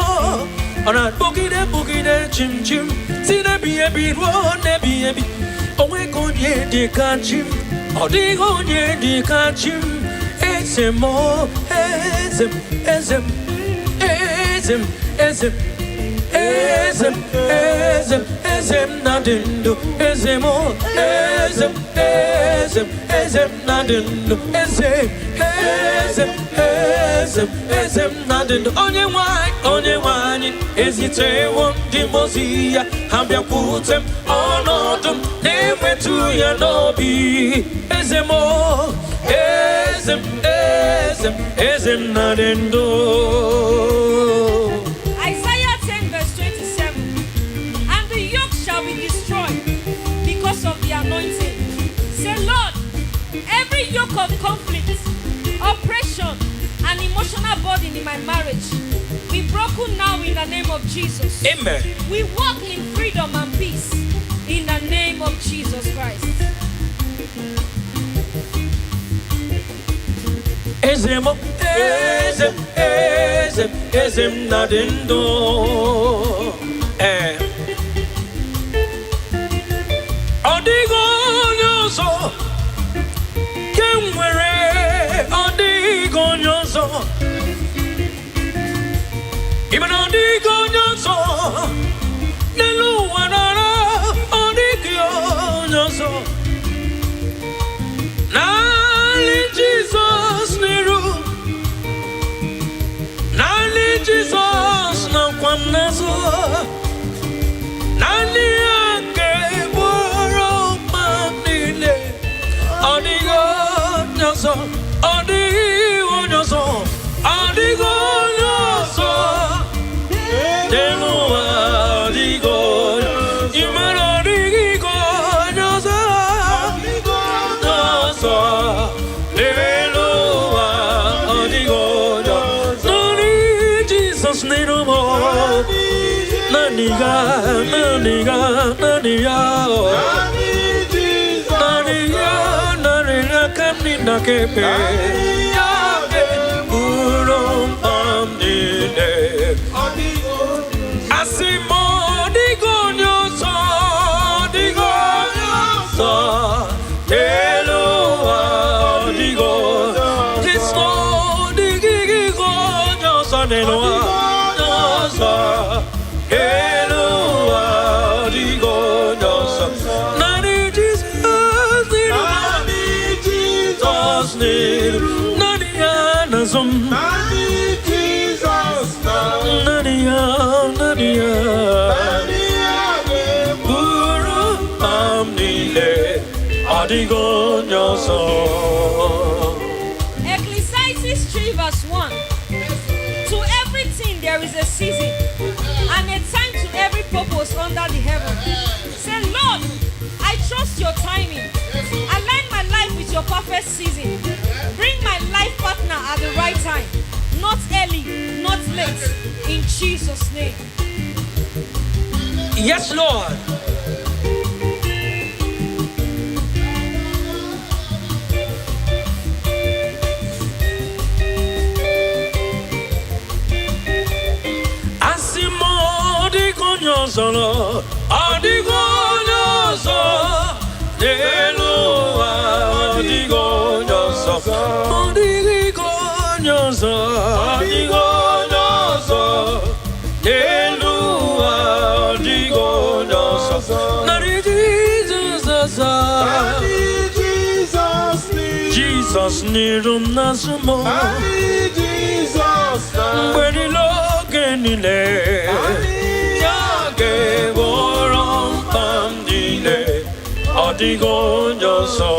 Ọ na-akpọgide kpọgide chim chim si n'ebighị ebi ruo n'ebighị ebi. O nweghị onye dị ka chi m. Ọ dịghị onye dị ka chi m. Eze m, eze m, eze m, eze m, eze m, eze m, eze m, eze m na-adị ndụ. Eze m, eze m, eze m, eze m na-adị ndụ. Eze, eze m, eze m, eze m na-adị ndụ. Onye nwanyị, onye nwanyị ezitewo ndị mmụọ ozi ya, ha bịakwute m ọnọdụ m na-enwetu ya n'obi. Eze m, eze m, eze m, eze m na-adị ndụ. Isaiah 10, verse 27. And the yoke shall be destroyed because of the anointing. Say, "Lord, every yoke of conflict, oppression, and emotional burden in my marriage be broken now in the name of Jesus." Amen. We walk in freedom and peace in the name of Jesus Christ. Eze m, eze m, eze m, eze m na-adị ndụ. Ee, ọ dịghị onye ọzọ ke m nwere. Ọ dịghị onye ọzọ. Ị ma na ọ dịghị onye ọzọ n'elu ụwa nara. Ọ dịghị onye ọzọ. Naanị Jizọs n'iru, naanị Jizọs nakwa m n'azụ. Naanị ya ga-egboro mkpa m niile. Ọ dịghị onye ọzọ. Ọ dịghị onye ọzọ. Ọ dịghị onye ọzọ n'elu ụwa. Ọ dịghị onye. Ị mara ọ dịghị onye ọzọ. Ọzọ n'elu ụwa, ọ dịghị onye. Naanị Jizọs n'iru m. Naanị ya, naanị ya, naanị ya. Naanị ya, naanị ya ka m na kebe ya bụrụ mkpa m niile. Asị m, ọ dịghị onye ọzọ. Ọ dịghị onye ọzọ n'elu ụwa. Ọ dịghị Kristo. Ọ dịghị onye ọzọ n'elu ụwa. Onye ọzọ n'elu ụwa. Ọ dịghị onye ọzọ. Naanị Jizọs n'iru m. Jizọs n'iru. Naanị ya n'azụ m. Naanị ya, naanị ya bụrụ mkpa m niile. Ọ dịghị onye ọzọ. Ecclesiastes 3, verse 1. To everything there is a season and a time to every purpose under the heaven. Say, "Lord, I trust your timing. Align my life with your perfect season. Bring my life partner at the right time, not early, not late. In Jesus' name." Yes, Lord. Asị m, ọ dịghị onye ọzọ. Ọ dịghị onye ọzọ n'elu ụwa. Ọ dịghị onye ọzọ. Ọ dịghị onye ọzọ. Ọ dịghị onye ọzọ n'elu ụwa. Ọ dịghị onye ọzọ. Naanị Jizọs. Jizọs n'iru m, n'azụ m. Mgbe niile, oge niile, ya ga-egboro mkpa m niile. Ọ dịghị onye ọzọ.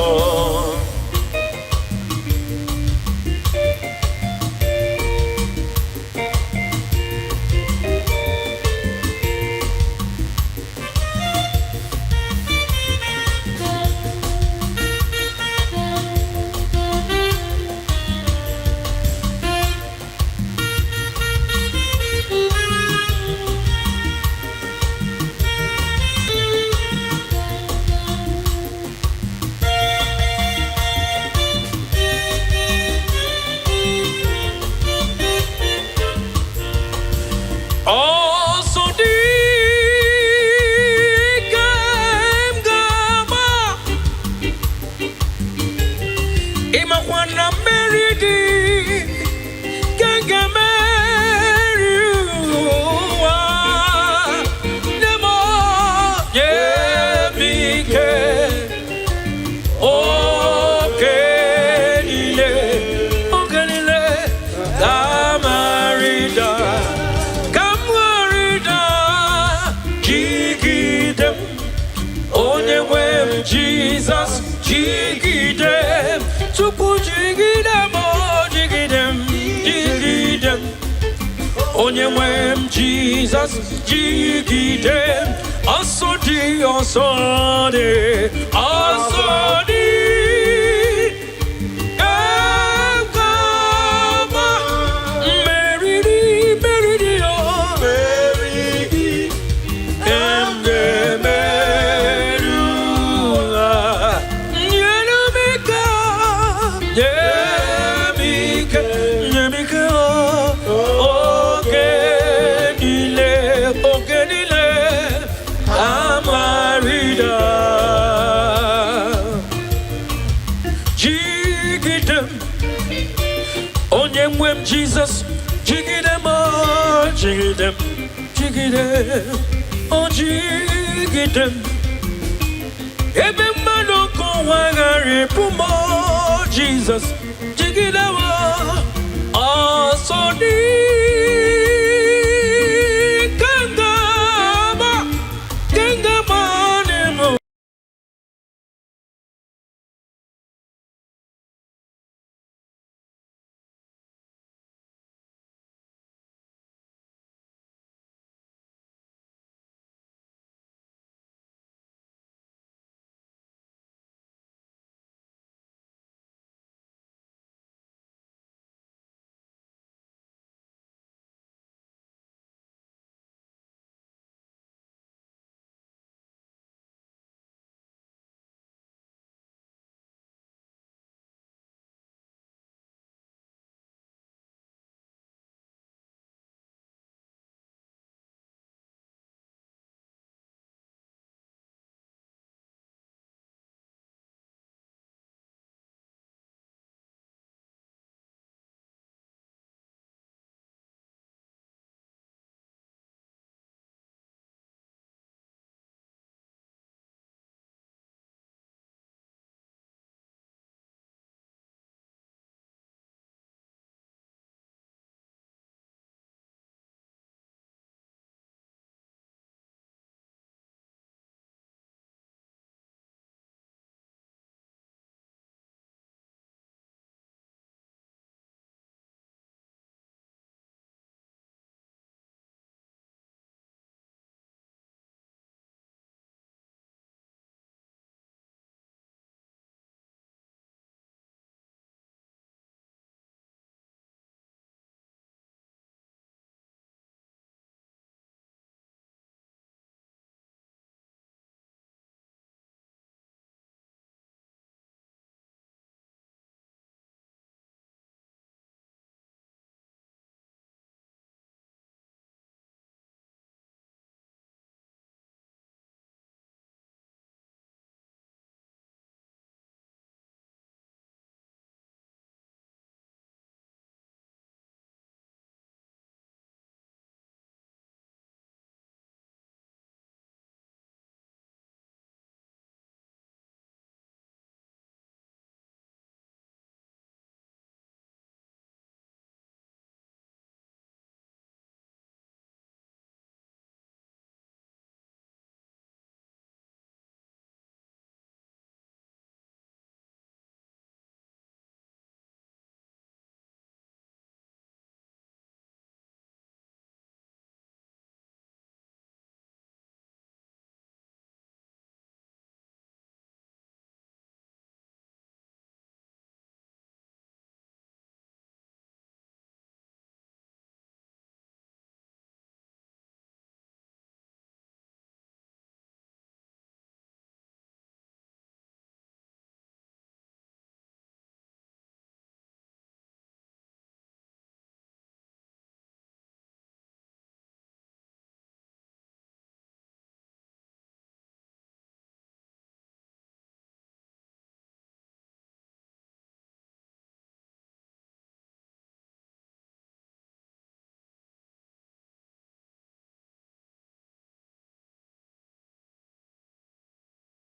Onye nwe m Jizọs, jigide m. Ọsọ dị, ọsọ dị, ọsọ dị. Egama meriri, meriri o meriri. M ga-emeri ụwa. Nyere m ike, nye m ike, nye m ike o. Oge niile, oge niile, amarida. Jigide m, onye nwe m Jizọs, jigide m, o, jigide m, jigide o, jigide m. Ebe mmadụ nke ụwa ghara ịpụ m, o, Jizọs, jigide m, o.